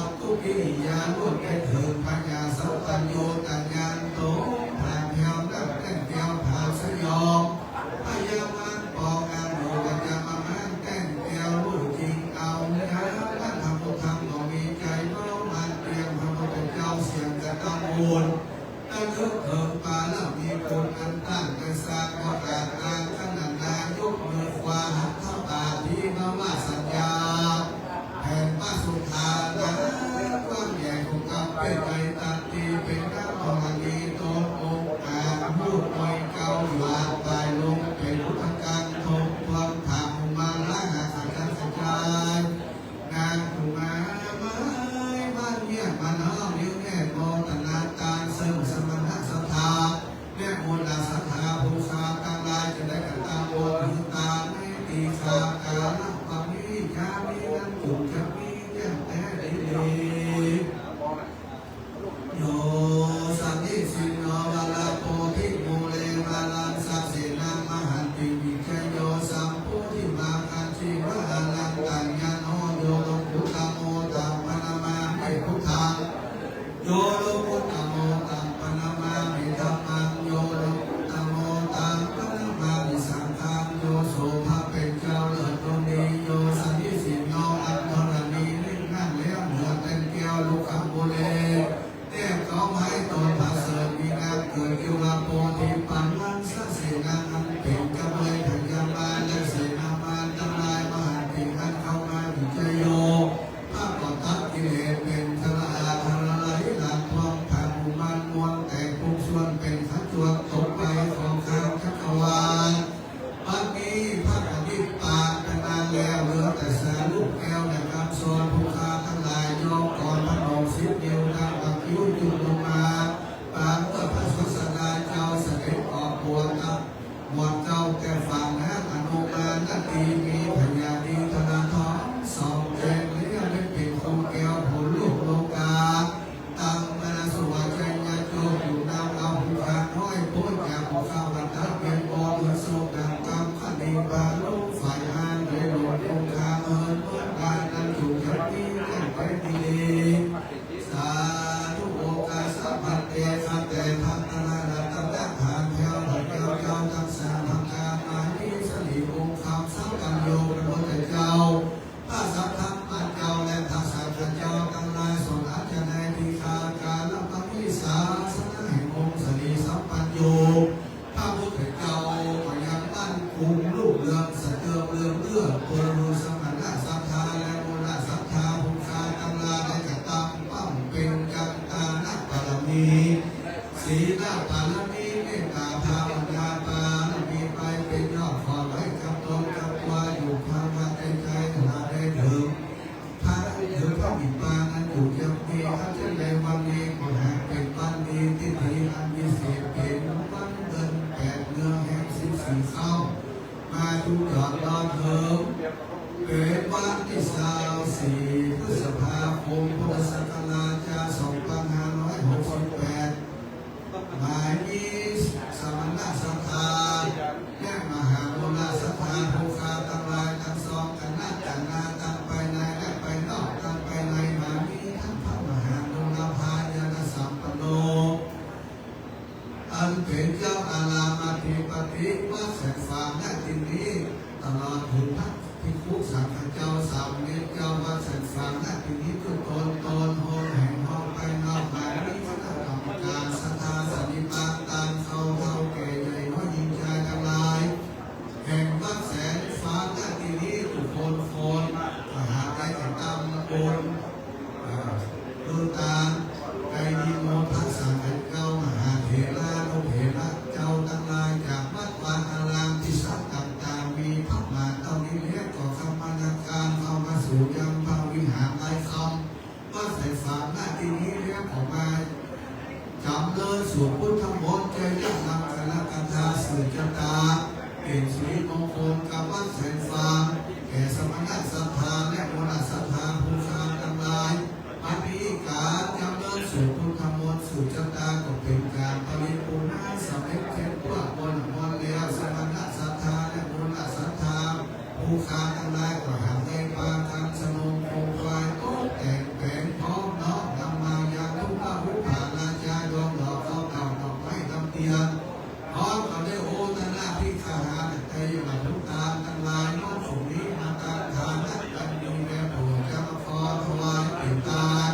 ทั้งจวงตกไปของข้างจักรวาล บัดนี้พระกนิษฐปางเป็นอันแล้ว เหลือแต่แสงลูกแก้วและคำสอน ผู้ข้าทั้งหลายยกกรพนมสิบนิ้ว ตั้งวางคิ้วจุ่มลงมา ปางเมื่อพระศาสดาเจ้าเสด็จออกบวช หมวดเก้า แต่ฝั่งนั้น อนุมานนาตี มีพญาดีธนาทอง ส่องแจ้งเลี้ยงเป็นคงแก้ว ผลลูกโลกา ตังมนัสสุวาจัญญาโจ อยู่นำเอาผู้ข้าน้อย พ้นจากผู้ข้าวันทัดเวียนบอลเหลือโศกดังกำคณิงบาลงฝ่ายอันเลยหลวงคงคาเมินเมื่อการนั้นอยู่อย่างนี้ แจ้งไปดี สาธุ โอกาสะ ภันเต ข้าแต่พระตนรัตนทานแถวพระเจ้าเจ้าทั้งสามประการ มานิสลีองค์คำสัพพัญโย พระพุทธเจ้า พระสัทธรรมเจ้า และพระสังฆเจ้าทั้งหลาย ทรงอัญชนายทีฆาการละมณีศาสนาแห่งองค์สรีสัพพัญโย พระพุทธเจ้าก็ยังมั่นคงรุ่งเรืองสะเทืองเรืองเลือด คนรู้สมณะศรัทธาและมูลศรัทธา ผู้ข้าทั้งหลายได้กระทำบำเพ็ญกันตานะบารมี ศีลบารมี เมตตาภาวนาบารมี ไปเป็นยอดขอให้กับตนกับตัวอยู่ภาวะใจใจถวายได้ถึง พระเถิดพระบิดานั้นอยู่ยังมี อาจารย์ในวันนี้ขอให้เป็นวันดีที่ดีอันวิเศษ เป็นวันเดือนแปดเดือนแห่งสิบสี่เข้า มาทุกยอดรอดเถิง เป็นวันที่ซาวสี่ พฤษภาคม พุทธศักราชสองพันห้าร้อยหกสิบแปด หมายมีสมณะศรัทธา และมหามูลศรัทธา ผู้ข้าทั้งหลายทั้งสองคณะ คณะตั้งภายในและภายนอก ตั้งภายใน หมายมีทั้งพระมหามูลพาญาณสัมปันโน อันเป็นเจ้าอารามอธิปติวัดแสนฝาง ณ ที่นี้ ตลอดถึงพระภิกขุสังฆเจ้า สามเณรเจ้าวัดแสนฝาง ณ ที่นี้ ทุกตนตน ห้องแห่งห้องภายนอก หมายมีคณะกรรมการศรัทธาสันนิบาต ตามเขาเฒ่าแก่ใหญ่น้อยหญิงชายทั้งหลาย แห่งวัดแสนฝาง ณ ที่นี้ ทุกคนคน มหาได้กระทำบุญ อ่า ดูตาม ได้นิมนต์พระสังฆเจ้า มหาเถรานุเถระเจ้าทั้งหลาย จากวัดวาอารามที่สักต่างๆ มีพระมหาเท่านี้แล้ว ก็คำมนาการเข้ามาสู่ยังพระวิหารไร้คำ วัดแสนฝาง ณ ที่นี้แล้ว ขอมาจำเริญสวดพุทธมนต์ ชัยมังคลคาถา สืบชะตา เป็นสิริมงคลกับวัดแสนฝาง แก่สมณะศรัทธาและมูลศรัทธาผู้ข้าทั้งหลาย บัดนี้การจำเริญสวดพุทธมนต์ สืบชะตา ก็เป็นการปริปูรณาสำเร็จเสร็จทั่ว มนต์มนต์แล้ว สมณะศรัทธาและมูลศรัทธา ผู้ข้าทั้งหลายก็หากได้ปากันสนมคงควายตกแต่งแปลงพร้อมน้อมนำมายังทุกพระผู้พาราชาดวงดอกข้าวเต่าดอกไม้ดำเตียน พร้อมกับได้โอทนาภิกขหาไตรยมทูตทั้งหลาย น้อมส่งนี้มาตั้งฐานะกันดีแล้ว โปรดเจ้าขอถวายเป็นทาน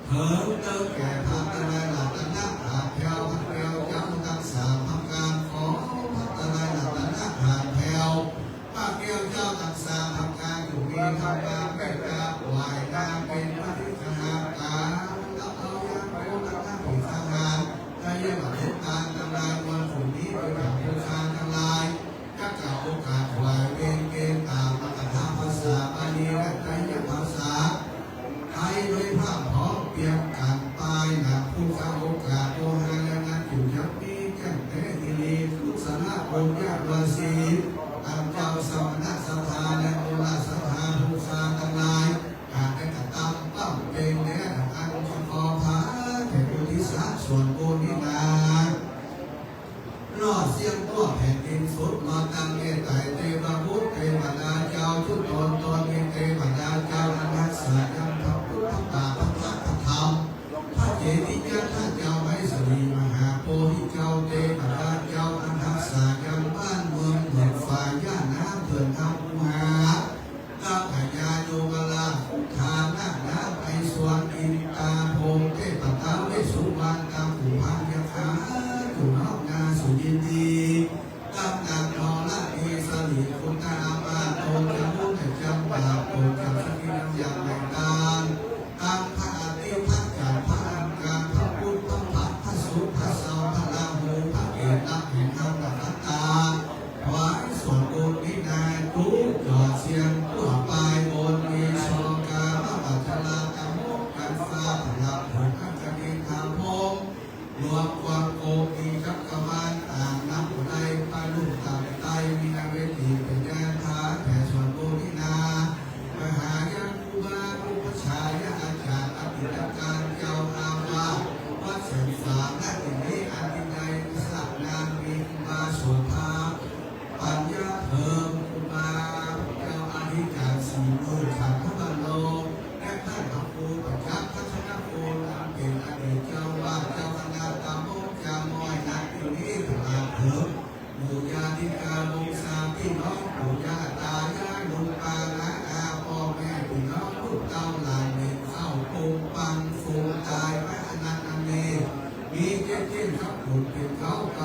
เถิงเติมแก่พระตนายรัตนะ หาแถวพระแก้วเจ้าทั้งสามประการ ขอพระตนายรัตนะ หาแถวพระแก้วเจ้าทั้งสามประการ อยู่มีธรรมะเมตตาไหว้นางเป็นพระภิกขหาการ รับเอายังโอทนาภิกขหาไตรยมทูตทั้งหลาย มวลฝูงนี้โดยพระผู้ข้าทั้งหลาย จักกล่าวโอกาสถวายเวรเกณฑ์ตามอัตถภาษาบาลีและไตรยภาษาไทยโดยพร่ำพร้อมเตรียมกัน ปายหลังผู้ข้าโอกาสโอหาและนั้นอยู่ยังนี้แจ้งแท้ทีนี้ ทุกสาระองค์ยอดฤาษี อันเจ้าสมณะศรัทธาและมูลศรัทธาผู้ข้าทั้งหลาย หากได้กระทำบำเพ็ญแล้ว อันขอพาแผ่อุทิศส่วนบุญนี้นา รอดเสี้ยงทั่วแผ่นดินสุด รอดตั้งเมตไตรเทวบุตรเทวดาเจ้า ทุกตนตนมีเทวดาเจ้า อันรักษายังพระพุทธพระธรรมพระเจ้า พระเจติยะเจ้าไมสรีมหาโพธิเจ้า เทวดาเจ้า อันรักษายังบ้านเมืองเหมือนฝ่ายย่าน้ำเถื่อนทำหา กับพญาโยมราช อุทานะนะไพศวร อินตาพรหมเทพเจ้า เวสสุวรรณ กับปู่พญาคาอยู่นอกนาสุยินดี กับนางธรณีสรี คุณธรรมาโตจมุตจัก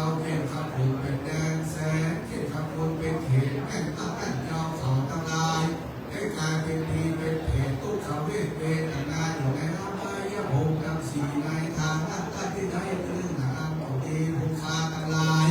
เจ้าเข่งคำผุนเป็นแดนแสน เข่งคำผุนเป็นเขต แม่นตั้งแต่เจ้าเขาทั้งหลาย ได้กลายเป็นผีเป็นเปรต ทุกขเวทเวทนาอยู่ในอบายภูมิทั้งสี่ ในทางด้านที่ได้เรื่องนามของดี ผู้ข้าทั้งหลาย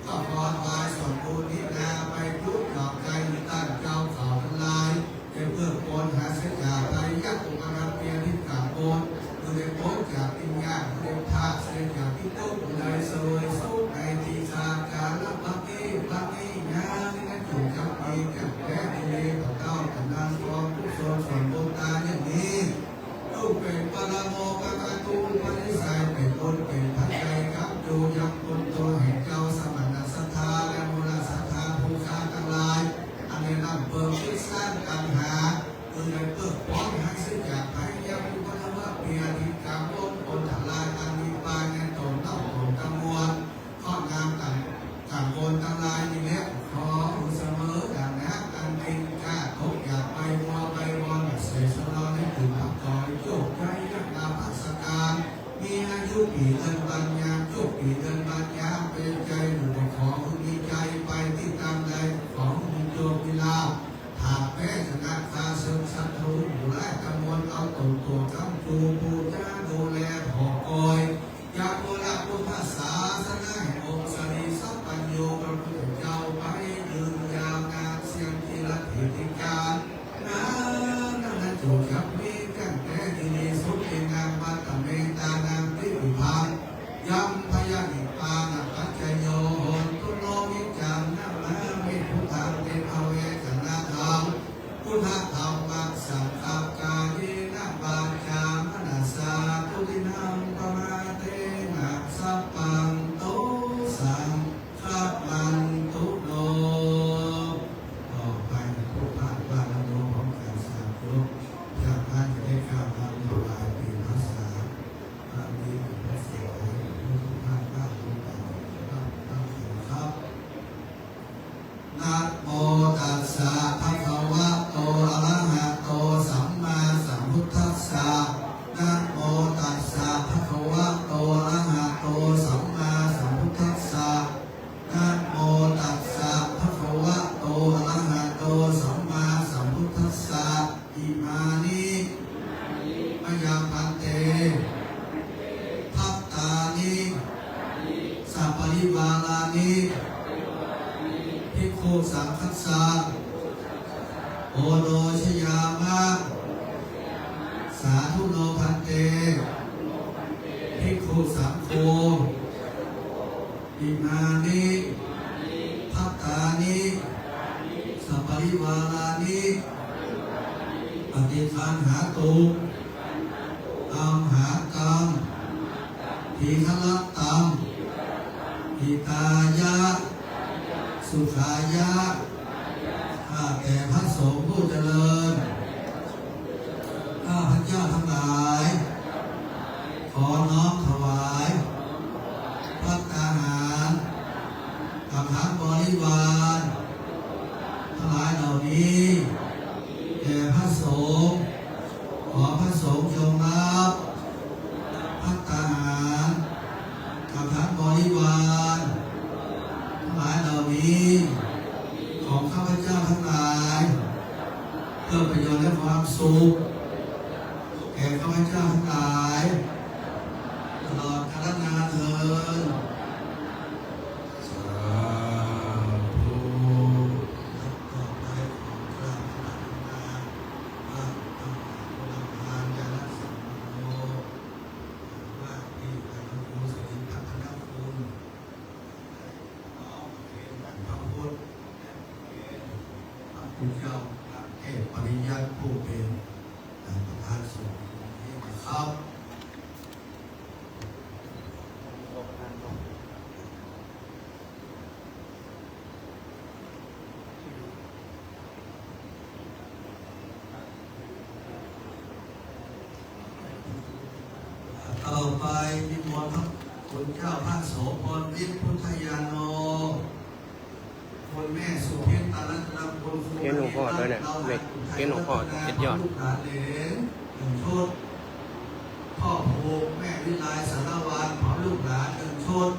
ก็ขอถวายส่วนบุญนี้นาไปทุกข์ดอกใจต้านเจ้าเขาทั้งหลาย ได้เพื่อปลดหาเสียจากภัยยากอุปสรรคเพียงที่กล่าวบน ผู้ได้พ้นจากวิญญาณ ผู้ได้พลาดเสียจากที่ตกผู้ใดเสวยสุขในที่สาการละบัดนี้บัดนี้นะ นี่นะ จุ่มจับมีจับแพ้ในเลวเต้ากันนางกองกุศลส่วนบุญตาอย่างนี้ ลูกเป็นปรโมกขคติอุปนิสัยเป็นบุญเป็นพระใจครับ อยู่ยังบุญตัวแห่งเจ้าสมณศรัทธาและมูลศรัทธาผู้ข้าทั้งหลาย อันได้นำเปิดคิดสร้างตัณหา คือได้เปิดป้อนให้เสียจากภัยยากอุปสรรคเพียงที่กล่าวบน บนทลายอันมีปานในตนเต้าตนทั้งมวล ข้อน้ำต่างต่างบนทั้งหลายนี้แล้ว ขออุเสมอดังนักอันเป็นกล้าตกอยากไปมัวไปวอนเสสนอนให้ถึงอับต่อยโจกใจยักษ์ลาภัสการ มีอายุปีเดือนปัญญา โจกปีเดือนปัญญา เป็นใจหมู่ขอมีใจไปที่ตามใด ขอมีโจกมีลาภ หากแพ้ชนะข้าศึกศัตรูผู้ร้ายกำมลเอาตนตัวค้ำจูปูจ้าดูแลผอกอย ยาโมระพุทธศาสนาแห่งองค์สรีสัพพัญญูพระพุทธเจ้าไปยืนยาวนานเสียงกิรติการ นั้นนั้นจุจักมีแจ้งแท้ดีสุดในนามวัตเมตานังทิฏฐิพัง Yaṃ pāyāni pāṇapaccayo hotu no niccaṃ namāmi buddhaṃ vippavesanadaṃ buddhadhammasaṅghaṃ kāyena vācā manasā tuiṇaṃ pamādena sabbanto saṅghamantu no. ต่อไปทุกท่านว่านะโมพร้อมกันสาธุ จากนั้นจะได้กล่าวนำถวายเป็นภาษา พระนี้เป็นพระสงฆ์ให้ทุกท่านตั้งใจฟังนะครับ Namo tassa bhagavato arahato sammāsambuddhassa. Namo tassa bhagavato arahato sammāsambuddhassa. Namo tassa bhagavato arahato sammāsambuddhassa. Imāni mayā bhante bhattāni saparivārāni bhikkhusaṅghassa oṇojayāma. Sādhu no bhante bhikkhusaṅgho imāni bhattāni saparivārāni paṭiggaṇhātu amhākaṃ dīgharattaṃ hitāya sukhāya. ข้าแต่พระสงฆ์ผู้เจริญ ข้าพเจ้าทั้งหลาย ขอน้อมถวาย ภัตตาหาร กับทั้งบริวาร ทั้งหลายเหล่านี้ แด่พระสงฆ์ ขอพระสงฆ์จงรับ ภัตตาหาร กับทั้งบริวาร ทั้งหลายเหล่านี้ ของข้าพเจ้าทั้งหลาย เพื่อประโยชน์และความสุข แก่ข้าพเจ้าทั้งหลาย ตลอดกาลนานเทอญ สาธุ ครับ ต่อไปขอกราบขออนุโมทนา พระมหาโพธิญาณสัมปันโน ว่าที่พระครูสิริพัฒนคุณ น้อมเพียงกันพระพุทธ และเป็นพระคุณเจ้าพระเทพปริยัติผู้เป็นประธานสงฆ์นี้นะครับ ต่อไปนิมนต์พระคุณเจ้าพระโสพลวิทย์พุทธญาโณ คุณแม่สุพินตรัตนคุณ เขียนหลวงพ่อด้วยเนี่ย เขียนหลวงพ่อเจ็ดยอด ลูกหลานเหลนหนึ่งชุด พ่อภูมิแม่วิไลสารวัตรพร้อมลูกหลานหนึ่งชุด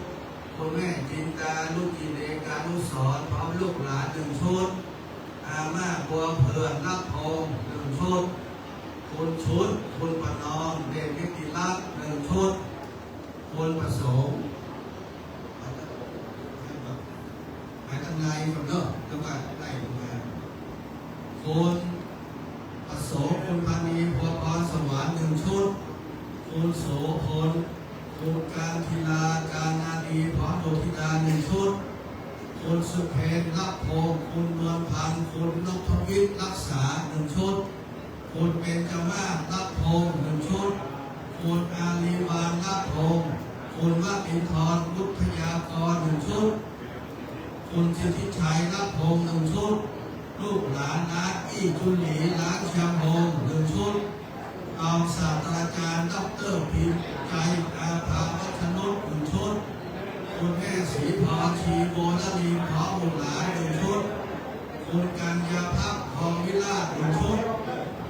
คุณแม่ จินดา รุจิเรกานุสรณ์ พร้อมลูกหลานหนึ่งชุด อาม่าบัวเพื่อน รับพงหนึ่งชุด คุณชุด คุณประนอม เด่นนิติรัตน์หนึ่งชุด คุณประสงค์ ไปทางในก่อนเนอะ แล้วก็ไล่ลงมา คุณประสงค์ คุณพันนี พัวพรสวรรค์หนึ่งชุด คุณโสพล คุณการทีลา การนาดี พร้อมโดธิดาหนึ่งชุด คุณสุเพน รับพง คุณนวลพันธ์ คุณนพวิทย์ รักษาหนึ่งชุด คุณเบญจมาศ รับพงหนึ่งชุด คุณอาลีวาน รับพง คุณวลินทร วุฒยากรหนึ่งชุด คุณสิทธิชัย รับพงหนึ่งชุด ลูกหลานน้าอี้จุลี ร้านเชียงพงหนึ่งชุด รองศาสตราจารย์ ดอกเตอร์ พิมพ์ใจ อาภาวัฒนุชหนึ่งชุด คุณแม่ศรีพร ชีโบนลิน พร้อมบุตรหลานหนึ่งชุด คุณกัญญาภักดิ์ ทองวิราชหนึ่งชุด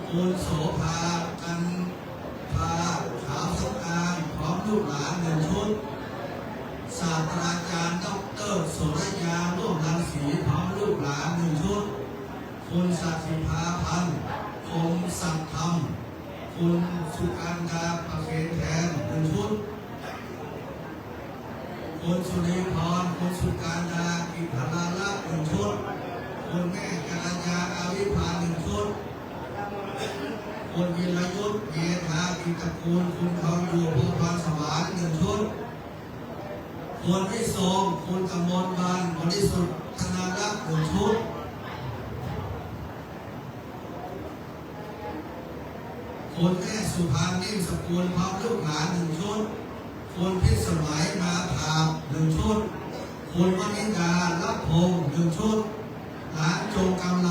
คุณโสภา กันภา ขาวสำอาง พร้อมลูกหลานหนึ่งชุด ศาสตราจารย์ ดอกเตอร์ สุรยา ร่วมรังสี พร้อมลูกหลานหนึ่งชุด คุณสัตย์สิภาพันธ์ คมสัตย์ธรรม คุณสุการดา ประเคนแทนหนึ่งชุด คุณสุนีพร คุณสุการดา กิจธารารัตน์หนึ่งชุด คุณแม่กัญญา อาวิภาหนึ่งชุด คุณวิรยุทธ์ เมธากิจตระกูล คุณทองอยู่ พัวพรสวรรค์หนึ่งชุด คุณวิทรง คุณกมลวัน บริสุทธิ์ธนารักษ์หนึ่งชุด คุณแม่สุพรรณ นิ่มสกุล พร้อมลูกหลานหนึ่งชุด คุณพิสมัย มาผาบหนึ่งชุด คุณวนิดา รับพงหนึ่งชุด ร้านจงกำไร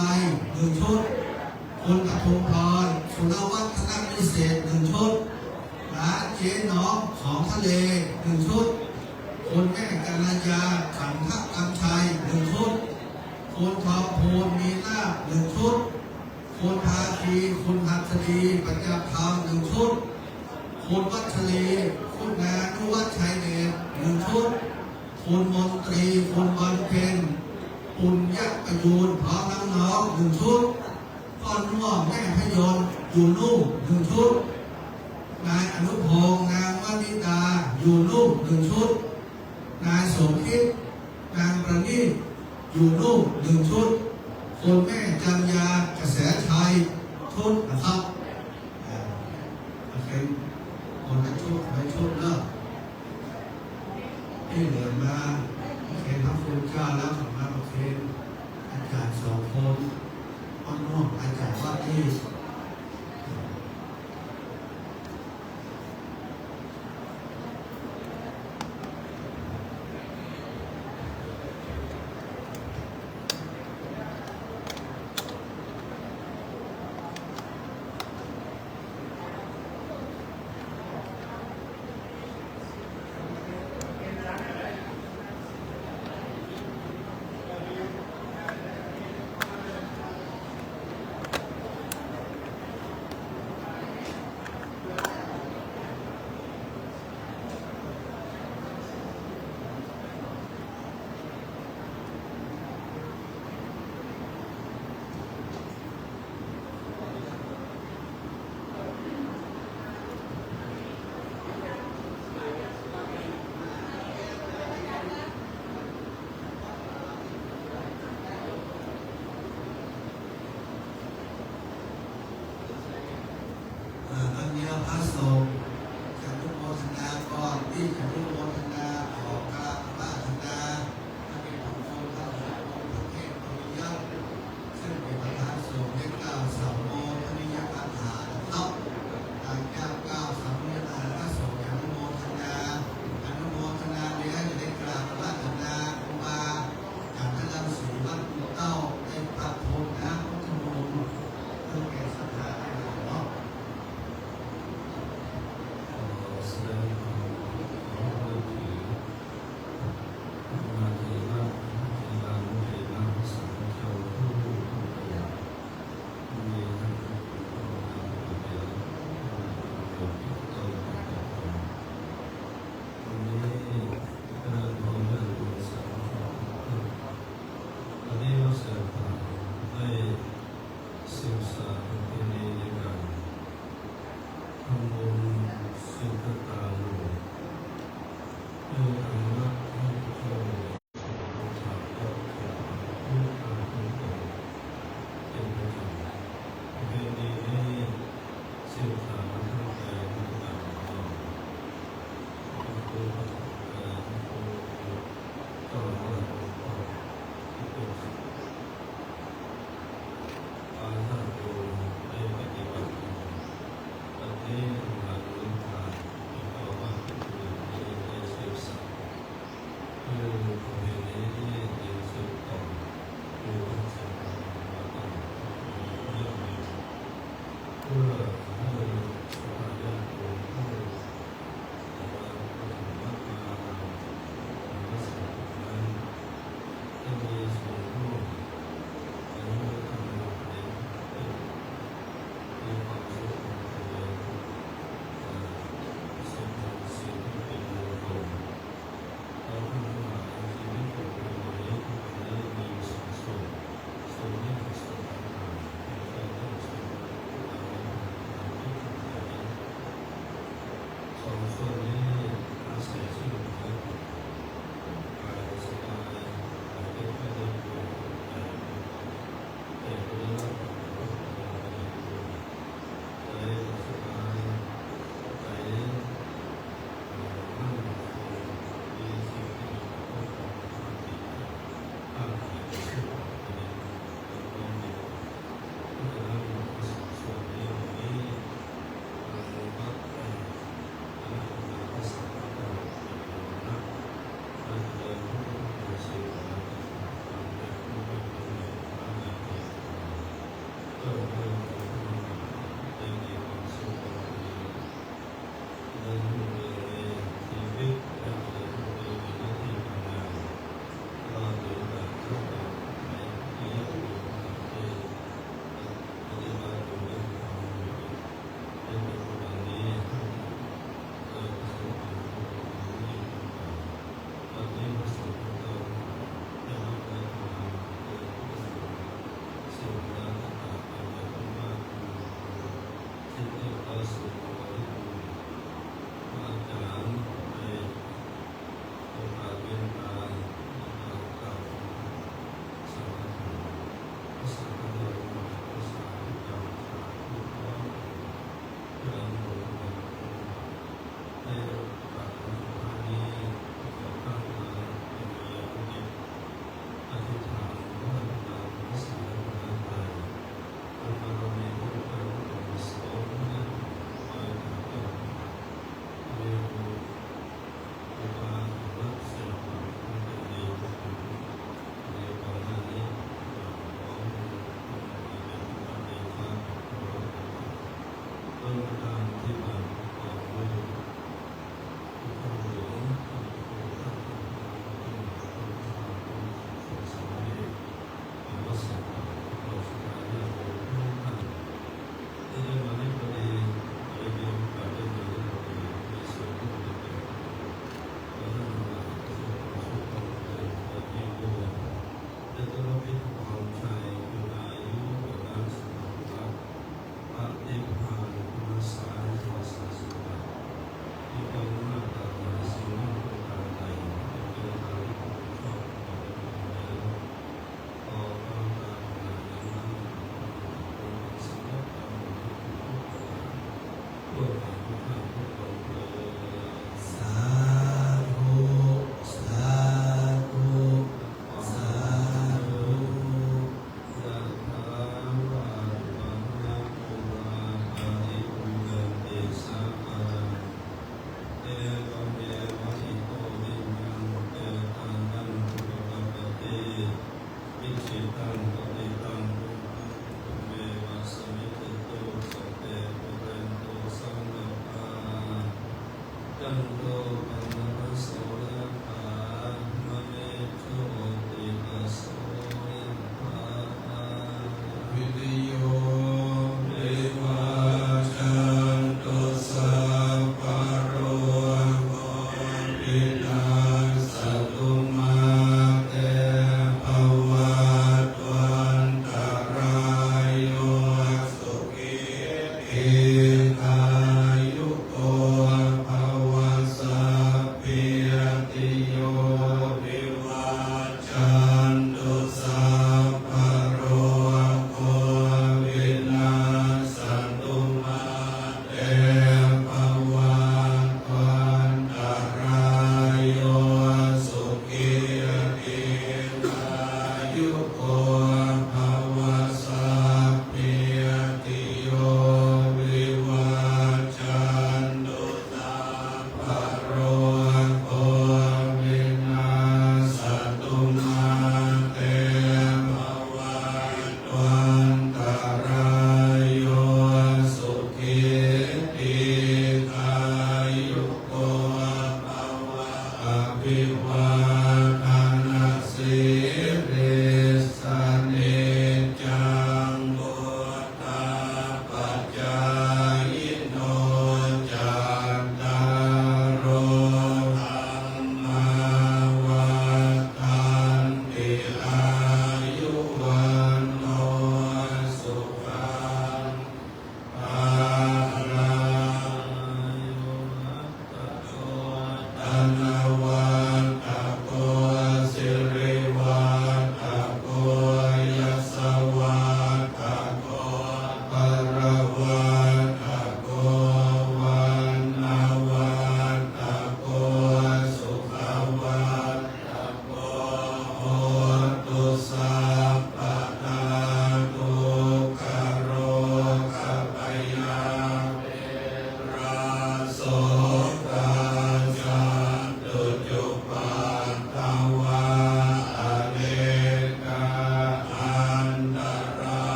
หนึ่งชุด คุณปทุมพร สุรวัฒนวิเศษหนึ่งชุด ร้านเจ๊น้องของทะเลหนึ่งชุด คุณแม่กัญญา ขันธกำชัยหนึ่งชุด คุณทองภูล มีลาภหนึ่งชุด คุณภาคี คุณหัตถดี ปัญญาธรรมหนึ่งชุด คุณวัชรี คุณานุวัฒน์ ชัยเดชหนึ่งชุด คุณมนตรี คุณบรรเพ็ญ ปุญญประยูน พร้อมน้องๆหนึ่งชุด พ่อน่วม แม่พยนต์ อยู่นู่นหนึ่งชุด นายอนุพงษ์ นางวนิดา อยู่นู่นหนึ่งชุด นายสมคิด นางประณีต อยู่นู่นหนึ่งชุด คุณแม่จันยา กระแสชัย ชุดนะครับ อ่า โอเค คนละชุด คนละชุดเนอะ ที่เหลือมาเคนพระคุณเจ้าแล้ว มาประเคนอาจารย์สองคน พ่อน่วม อาจารย์วัดนี่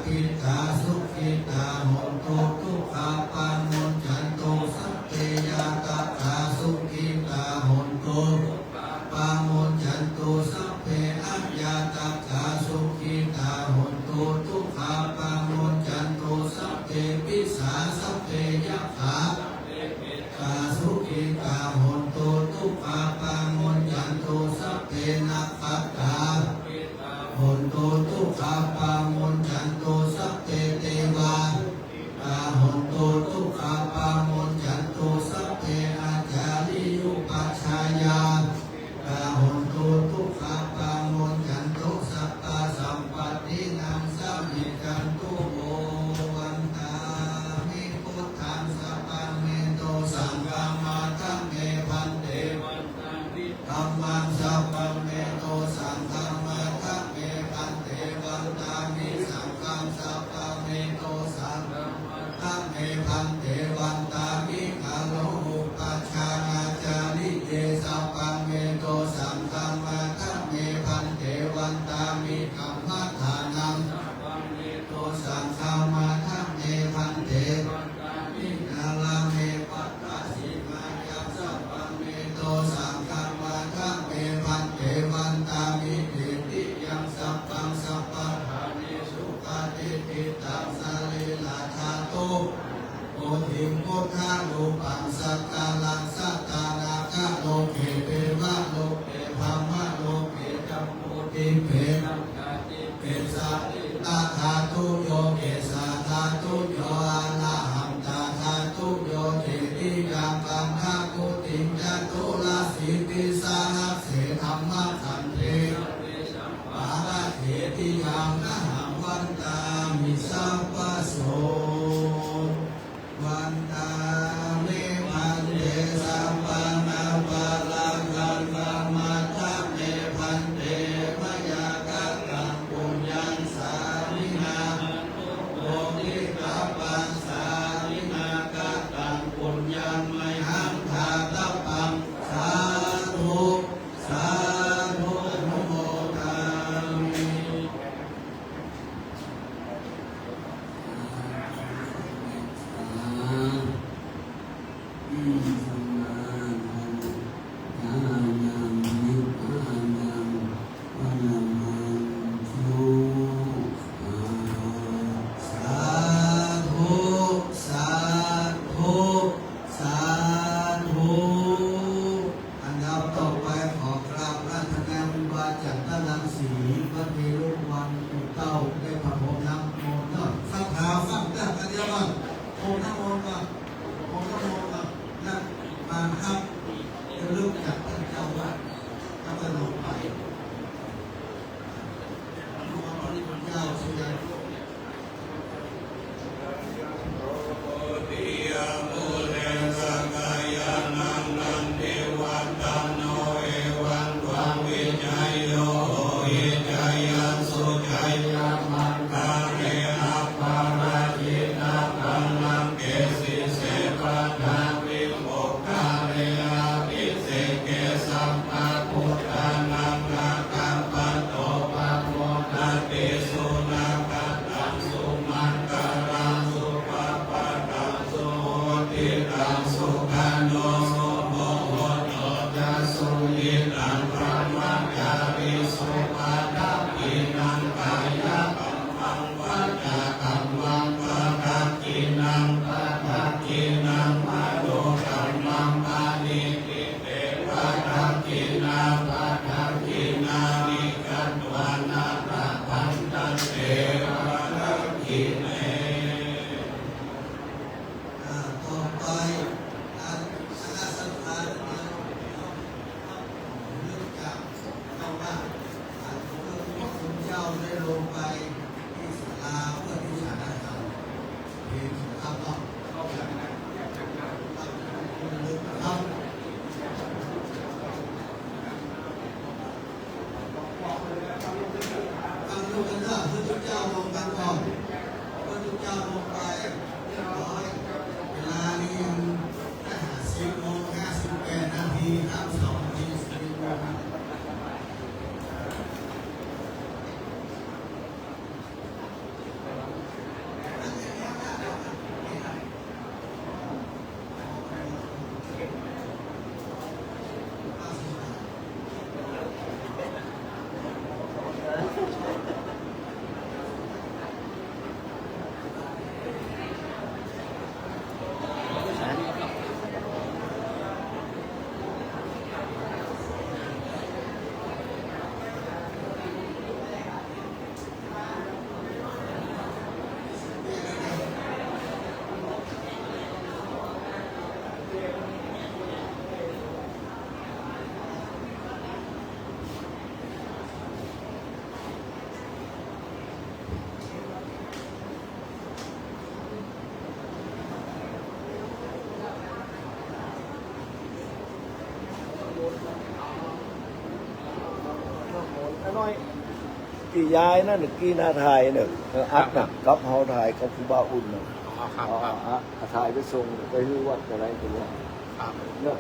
Khitā sukhitā hontu, dukkhā pamuñcantu, sabbe ñātakā sukhitā hontu, pamuñcantu, sabbe aññātakā sukhitā hontu, dukkhā pamuñcantu, sabbe pisā, sabbe yakkhā, tā sukhitā hontu, dukkhā pamuñcantu, sabbe nakkhattā hontu, dukkhā pamuñcantu, sabbe devā tā hontu, dukkhā pamuñcantu, sabbe ācariyupajjhāyā tā hontu, dukkhā pamuñcantu, sabbasampattī naṃ samijjhantu vo. Vandāmi buddhaṃ, sabbaṃ me dosaṃ khamatha me bhante. Vandāmi dhammaṃ, sabbaṃ me dosaṃ khamatha me bhante. Vandāmi saṅghaṃ, sabbaṃ me dosaṃ khamatha me bhante. Vandāmi guru upajjhāyācariye, sabbaṃ me dosaṃ khamatha me bhante. Vandāmi kammadānaṃ, sabbaṃ me dosaṃ khamatha me bhante. Vandāmi kālāme bhaddasīmāyaṃ, sabbaṃ me dosaṃ khamatha me bhante. Vandāmi titiyaṃ, sabbaṃ sabbaṭṭhānesu patiṭṭhitaṃ sarīradhātu bodhiṃ buddharūpaṃ sakalaṃ sadā nāgaloke devaloke brahmaloke jambudīpe gantadīpe sarīradhātuyo kesadhātuyo arahantāgātuyo titiyaṃ gandhakuṭiṃ caturāsītisahasse dhammakkhandhe sabbesam pādakkhe tiyāmahaṃ vandāmi sabbaso. Vandāmi bhante, sabbaṃ aparādhaṃ khamatha me bhante, mayā kataṃ puññaṃ sāminā handa bodhisattvaṃ, sāminā kataṃ puññaṃ mayhaṃ dātabbaṃ, sādhu sādhu anumodāmi. Sādhu, sādhu, sādhu. ອັນດັບຕໍ່ໄປ ຂໍກາບອາລາທະນາຄູບາອາຈານຕາລັງສີ ວັດເວລຸວັນ ປູ່ເຕົ້າ ໄດ້ພະພົມນ້ຳມົນເນາະ. ສັດທາຟັງເດີ ກັນຍາວັນ ໂອນນ້ຳມົນກ່ອນ ໂອນນ້ຳມົນກ່ອນ ແລ້ວມາຮັບຈະລຶກຈາກທ່ານເຈົ້າອາວາດ ແລ້ວກໍລົງໄປ ພະພຸດທະເຈົ້າ Bodhiyā mūle sakyānaṃ nandivaḍḍhano, evaṃ tvaṃ vijayo hohi jayassu jayamaṅgale, aparājitapallaṅke sīse paṭhavipokkhare, abhiseke sabbabuddhānaṃ aggappatto pamodati. Sunakkhattaṃ sumaṅgalaṃ supabhātaṃ suhuṭṭhitaṃ, sukhaṇo sumuhutto ca suyiṭṭhaṃ brahmacārisu, padakkhiṇaṃ kāyakammaṃ vācākammaṃ padakkhiṇaṃ, padakkhiṇaṃ manokammaṃ paṇidhī te padakkhiṇā, padakkhiṇāni katvāna labhantatthe padakkhiṇe. ອ່າ ຕໍ່ໄປ ອາ ຄະນະສັດທາ ເລີ່ມຈາກ ເຈົ້າອາວາດ ອັນເພິ່ນ ພວກຄຸນເຈົ້າໄດ້ລົງໄປທີ່ສາລາເພື່ອທີ່ຈະໄດ້ທຳເພງສົງຄາມເນາະ ເຈົ້າອາວາດ ເພິ່ນລຶກນະຄັບ ຟັງລູກກັນເດີ ເພິ່ນເຈົ້າລົງກັນກ່ອນ ເພິ່ນເຈົ້າລົງໄປຮຽບຮ້ອຍ ເວລານີ້ຍັງ ຫ້າສິບໂມງຫ້າສິບແປດນາທີ ນັບສອງນາທີ ສິບເອັດໂມງ ຄະນະສັດທາ ທີ່ຢາຍນັ້ນ ທີ່ໜ້າຖ່າຍເນາະ ເອີ ອັດນະ ครับ ກັບເຮົາຖ່າຍກັບຄູບາອຸ່ນນະ อ๋อครับ ເອົາ ครับ ເອົາເອົາຖ່າຍໄປສົ່ງໄປທີ່ວັດກໍໄດ້ ທີ່ວ່າ ครับ ເນາະ